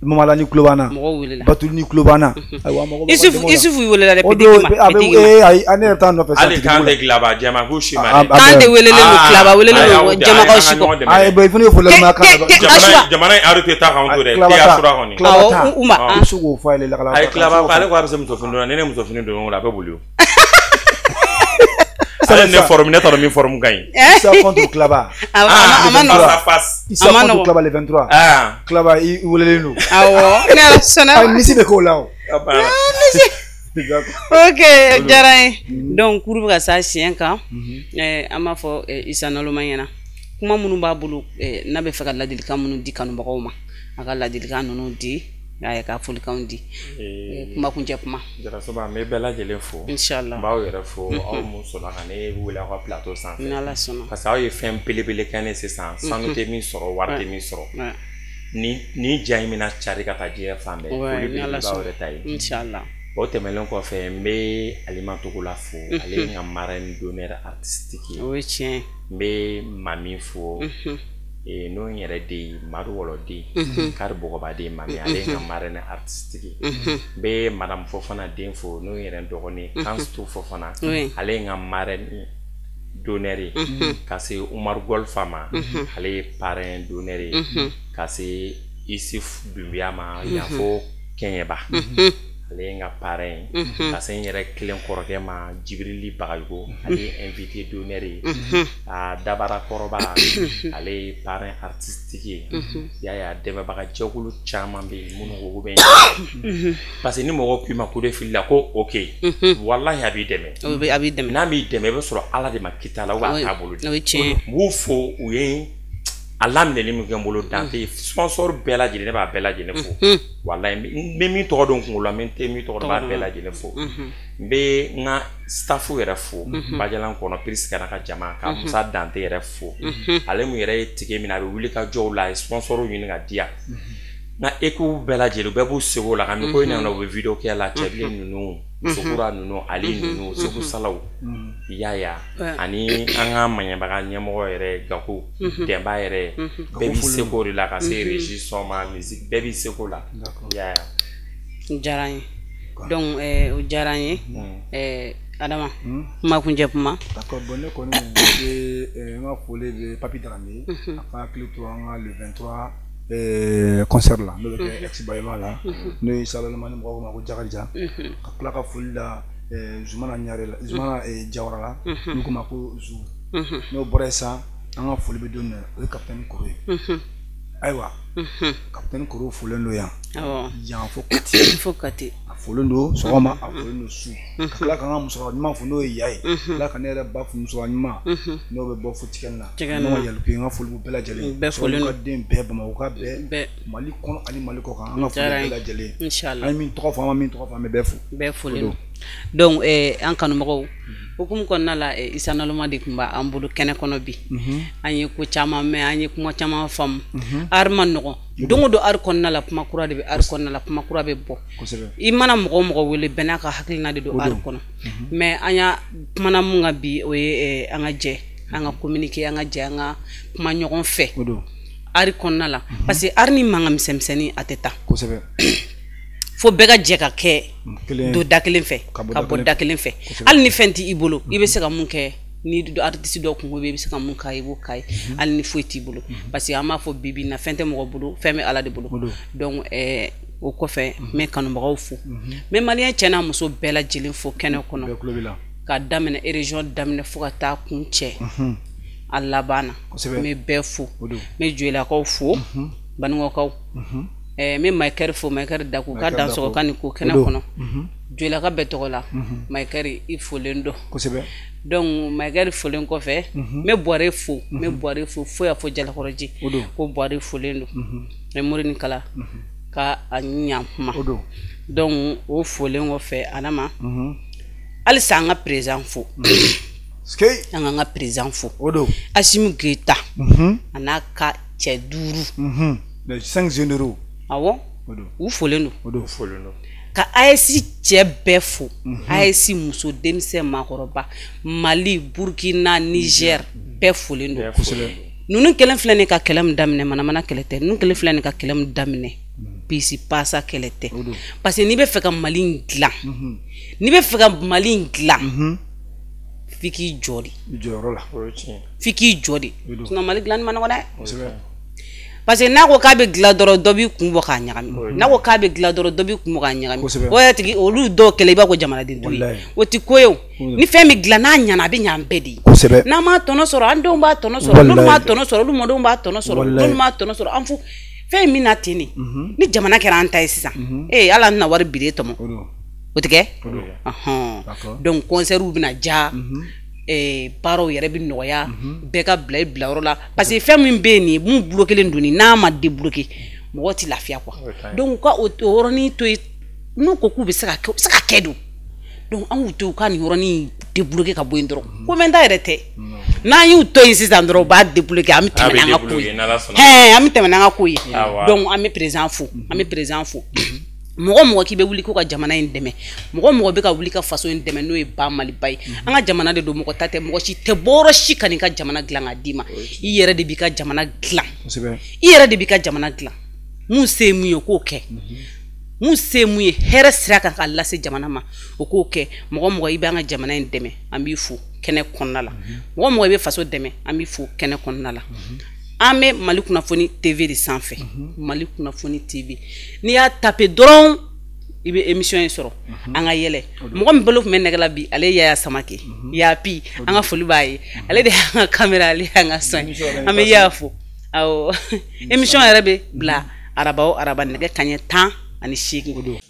Mamala ni tulo b'an na. Mɔgɔw welela. Batuli ni tulo b'an na. Ayiwa, an mago b'aw ka dɛmɛ la. Isufu welela dɛ, O don a bɛ ee ayi, ne yɛrɛ t'a nɔfɛ sa. Hali kan tɛ Tilaba jɛma k'u si ma dɛ. Kan tɛ welelen don, Tilaba welelen don, jɛmakaw si kɔ. Ayi, bon, il faut ne fo lamɛn kan. Jamana in arrêté ta k'anw to dɛ. Te asura kɔni. Awɔ, u ma. I bɛ se k'o fɔ a ye lakala. Ayi, Tilaba ale ko a bɛ se musofini don na, ni ne musofini don o la, a bɛ boli o. Ale ne forme, ne t'a dɔn min forme ka ɲi. Issa contre Klaba. A ma nɔgɔn. Face à face. Issa contre Klaba le 23. Klaba, i welelen don. Awɔ, ne Ala sɔnna. Ayi, misi bɛ k'o la o. Ok, o diyara n ye. Donc kuru bɛ ka s'a siɲɛ kan. An b'a fɔ Issa Naloma ɲɛna. Kuma minnu b'a bolo, n'a bɛ fɛ ka ladilikan minnu di kanubagaw ma, a ka ladilikan ninnu di. A ye ka folikanw di, kuma kuncɛ kuma. Jarasoba, n bɛ bɛɛ lajɛlen fo. Inshallah. N b'aw yɛrɛ fo, aw mun sɔnna ka ne wele aw ka plateau sanfɛ. Ni Ala sɔnna. Parce que aw ye fɛn belebele kɛ ne sisan, sanu tɛ min sɔrɔ, wari tɛ min sɔrɔ. Ni ja in bɛna cari ka taa diɲɛ fan bɛɛ. Foli belebele b'aw yɛrɛ ta ye. Inshallah. O tɛmɛnen kɔfɛ, n bɛ Alima Togola fo, ale ye n ka marraine d'honneur artistique ye. O ye tiɲɛ ye. N bɛ Mami fo. N'o n yɛrɛ den ye, Madu Wɔlɔden, Kari Bɔgɔbaden Mami, ale ye n ka marraine artistique ye. N bɛ Madame Fofana den fo, n'o n yɛrɛ dɔgɔnin Kansitu Fofana, ale ye n ka marraine d'honneur ye. Ka se Umaru Golfa ma, ale ye parrain d'honneur ye. Ka se Isif Dunbiya ma, yan fo Kɛɲɛba, ale ye n ka parrain ye. Ka se n yɛrɛ kelen kɔrɔkɛ ma, Jibirili Bagayogo, ale ye invité d'honneur ye. A Dabara Kɔrɔba, ale ye parrain artistique ye. I y'a ye, a dɛmɛbaga jɛkulu caman bɛ yen minnu ko k'u bɛ n, parce que ni mɔgɔ k'i ma ko de fili la ko ok, walahi a b'i dɛmɛ. A b'i dɛmɛ. N'a m'i dɛmɛ, i bɛ sɔrɔ Ala de ma kita la, ou a t'a bolo de. O ye tiɲɛ ye. N b'u fo, u ye a laminɛli min kɛ n bolo, dan tɛ sponsor bɛɛ lajɛlen, ne b'a bɛɛ lajɛlen fo. Walahi, n bɛ min tɔgɔ dɔn n kunkolo la, n tɛ min tɔgɔ dɔn, n b'a bɛɛ lajɛlen fo. N bɛ n ka staff yɛrɛ fo, Bajalan kɔnɔ, Prisca n'a ka jama, ka Musa Dante yɛrɛ fo. Ale mun yɛrɛ ye tike min na, a bɛ wuli ka jɔw la, a ye sponsor ɲini ka di yan. N ka équipe bɛɛ lajɛlen, u bɛɛ b'u seko la, ka nin ko in na, u bɛ vidéo kɛ la, Cɛbilen ninnu, Musokura ninnu, Ali ninnu, Segu Salaw, i y'a ye, ani an ka maɲɛbaga ɲɛmɔgɔ yɛrɛ Gaku, Dɛnba yɛrɛ, bɛɛ b'i seko de la, ka se régie son ma, musique, bɛɛ b'i seko la, i y'a ye. O diyara n ye. Donc o diyara n ye. Adama, kuma kuncɛ kuma. D'accord, bon, ne kɔni bɛ n ka foli bɛ Papi Darame, a ka hakili to an ka le 23 concert la, n'o bɛ kɛ ex Babemba la, n'o ye Issa Naloma, ni mɔgɔw ko ma ko Jakarija. Ka tila ka foli la Zumana Ɲare la, Zumana Jawara la, n'u ko ma ko Zu. N'o bɔra yen sisan, an ka foli bɛ don min na, o ye capitaine Koro ye. Ayiwa, capitaine Koro folen don yan. Yan fo Kati. Fo Kati. A folen don sɔgɔma, a folen don su. Ka tila k'an ka musokɔrɔba ɲuman fo, n'o ye Ya ye. Ka tila ka ne yɛrɛ ba fo, musokɔrɔba ɲuman, n'o bɛ bɔ fo Tigɛni na. N'o ma Yaliku ye, n ka foli b'u bɛɛ lajɛlen. Bɛɛ folen don. Ka den bɛɛ, Bamakɔ ka bɛɛ, Mali kɔnɔ ani Mali kɔ kan, an ka foli bɛɛ lajɛlen. Inchallah. An ye min tɔgɔ fɔ, an ma min tɔgɔ fɔ, an bɛ bɛɛ fo. Bɛɛ folen don. Donc an kanubagaw, hukumu kɔnɔna la, Issa Naloma de tun b'an bolo kɛnɛ kɔnɔ bi. An ye ko caman mɛn, an ye kuma caman faamu. Art ma nɔgɔn. Don o don art kɔnɔna la, kuma kura de bɛ art kɔnɔna la, kuma kura bɛ bɔ. I mana mɔgɔ o mɔgɔ wele, bɛɛ n'a ka hakilina de don art kɔnɔ. Mais an y'a kumana mun kan bi, o ye an ka jɛ, an ka communiquer, an ka jɛ, an ka kuma ɲɔgɔn fɛ art kɔnɔna la. Parce que art ni mankan misɛnmisɛnnin a tɛ taa. Fo bɛɛ ka jɛ ka kɛ don da kelen fɛ, ka bɔ da kelen fɛ. Hali ni fɛn t'i bolo, i bɛ se ka mun kɛ, ni artiste dɔw kungo bɛ, i bɛ se ka mun k'a ye, i b'o k'a ye, hali ni foyi t'i bolo. Parce que an b'a fɔ bi bi in na, fɛn tɛ mɔgɔ bolo, fɛn bɛ Ala de bolo. Donc O kɔfɛ n bɛ kanubagaw fo, n bɛ maliyɛn cɛ n'a muso bɛɛ lajɛlen fo kɛnɛ kɔnɔ, ka daminɛ région daminɛ fo ka taa kun cɛ a laban na. N bɛ bɛɛ fo, n bɛ Joyilakaw fo, Banikɔkaw, n bɛ Mayikɛri fo, Mayikɛri Daku k'a dansɔgɔ ka nin ko kɛnɛ kɔnɔ. Joyilaka bɛɛ tɔgɔ la, Mayikɛri i folen don. Donc Mayikɛri folen kɔfɛ, n bɛ Buware fo, n bɛ Buware fo fo y'a fɔ Jalakɔrɔji ko Buware folen don, n bɛ Mori ni Kala ka a ɲa kuma. Donc o folen kɔfɛ, Adama, halisa an ka président fo, an k'an ka président fo, Assimi Goïta a n'a ka cɛ 5. Les 5 généraux. Awɔ, u folen don. Ka AES cɛ bɛɛ fo, AES muso, denmisɛn, maakɔrɔba, Mali, Burkina, Niger, bɛɛ folen don. Ninnu kelen filɛ nin ka kɛlɛ min daminɛ, manamana kɛlɛ tɛ. Ninnu kelen filɛ nin ka kɛlɛ min daminɛ, bisi pasa kɛlɛ tɛ. Parce que n'i bɛ fɛ ka Mali in dilan, n'i bɛ fɛ ka Mali in dilan, f'i k'i jɔ de. F'i k'i jɔ de, sinon Mali dilanni ma nɔgɔn dɛ. Parce que n'a ko k'a bɛ dilan dɔrɔn, dɔ b'i kun bɔ k'a ɲagami. N'a ko k'a bɛ dilan dɔrɔn, dɔ b'i kun bɔ k'a ɲagami. O yɛrɛ tigi, olu dɔw kɛlɛ, i b'a ko jamanaden t'u ye. O ti ko ye o. Ni fɛn bɛ dilan, n'a ɲɛna, a bɛ ɲɛ an bɛɛ de ye. N'an m'a tɔnɔ sɔrɔ, an denw b'a tɔnɔ sɔrɔ. N'olu m'a tɔnɔ sɔrɔ, olu mɔdenw b'a tɔnɔ sɔrɔ. N'olu m'a tɔnɔ sɔrɔ, an fo fɛn min na ten de. Ni jamana kɛra an ta ye sisan, ee hali an tɛna wari bire tɔmɔ. O tɛ kɛ? Donc concert bɛna ja, baaraw yɛrɛ bɛ nɔgɔya, bɛɛ ka bila i bilayɔrɔ la. Parce que fɛn min bɛ yen nin ye, mun bloqué don nin, n'a ma débloqué, mɔgɔ tɛ lafiya quoi. Donc u ka o yɔrɔnin to yen, n'u ko k'u bɛ se ka kɛ, u bɛ se ka kɛ don. Donc an k'u to yen, u ka nin yɔrɔnin débloqué ka bɔ yen dɔrɔn. Ko mɛn ta yɛrɛ tɛ. N'an y'u to yen sisan dɔrɔn, u b'a débloqué, an bɛ tɛmɛ n'an ka ko ye. An bɛ tɛmɛ n'an ka ko ye. Donc an bɛ président fo, an bɛ président fo. Mɔgɔ mɔgɔ k'i bɛ wuli ko ka jamana in dɛmɛ, mɔgɔ mɔgɔ bɛ ka wuli ka faso in dɛmɛ, n'o ye ba Maliba ye. An ka jamana de don, mɔgɔ ta tɛ, mɔgɔ si tɛ bɔ yɔrɔ si ka n'i ka jamana dilan k'a d'i ma. I yɛrɛ de b'i ka jamana dilan. I yɛrɛ de b'i ka jamana dilan. Mun se ye mun ye, o k'o kɛ. Mun se ye mun ye, hɛrɛ sira kan k'a lase jamana ma, o k'o kɛ. Mɔgɔ mɔgɔ i bɛ an ka jamana in dɛmɛ, an b'i fo kɛnɛ kɔnɔna la. Mɔgɔ mɔgɔ i bɛ faso dɛmɛ, an b'i fo kɛnɛ kɔnɔna la. An bɛ Mali Kunnafoni TV de sanfɛ. Mali Kunnafoni TV, n'i y'a tape dɔrɔn, i bɛ émission in sɔrɔ. An ka yɛlɛ. Mɔgɔ min bolo tun bɛ nɛgɛ la bi, ale ye Yaya Samake Yapi, an ka foli b'a ye. Ale de y'an ka caméra, ale y'an ka son. An bɛ Yaya fo. Awɔ, émission yɛrɛ bɛ bila araba o araba nɛgɛ kanɲɛ 18.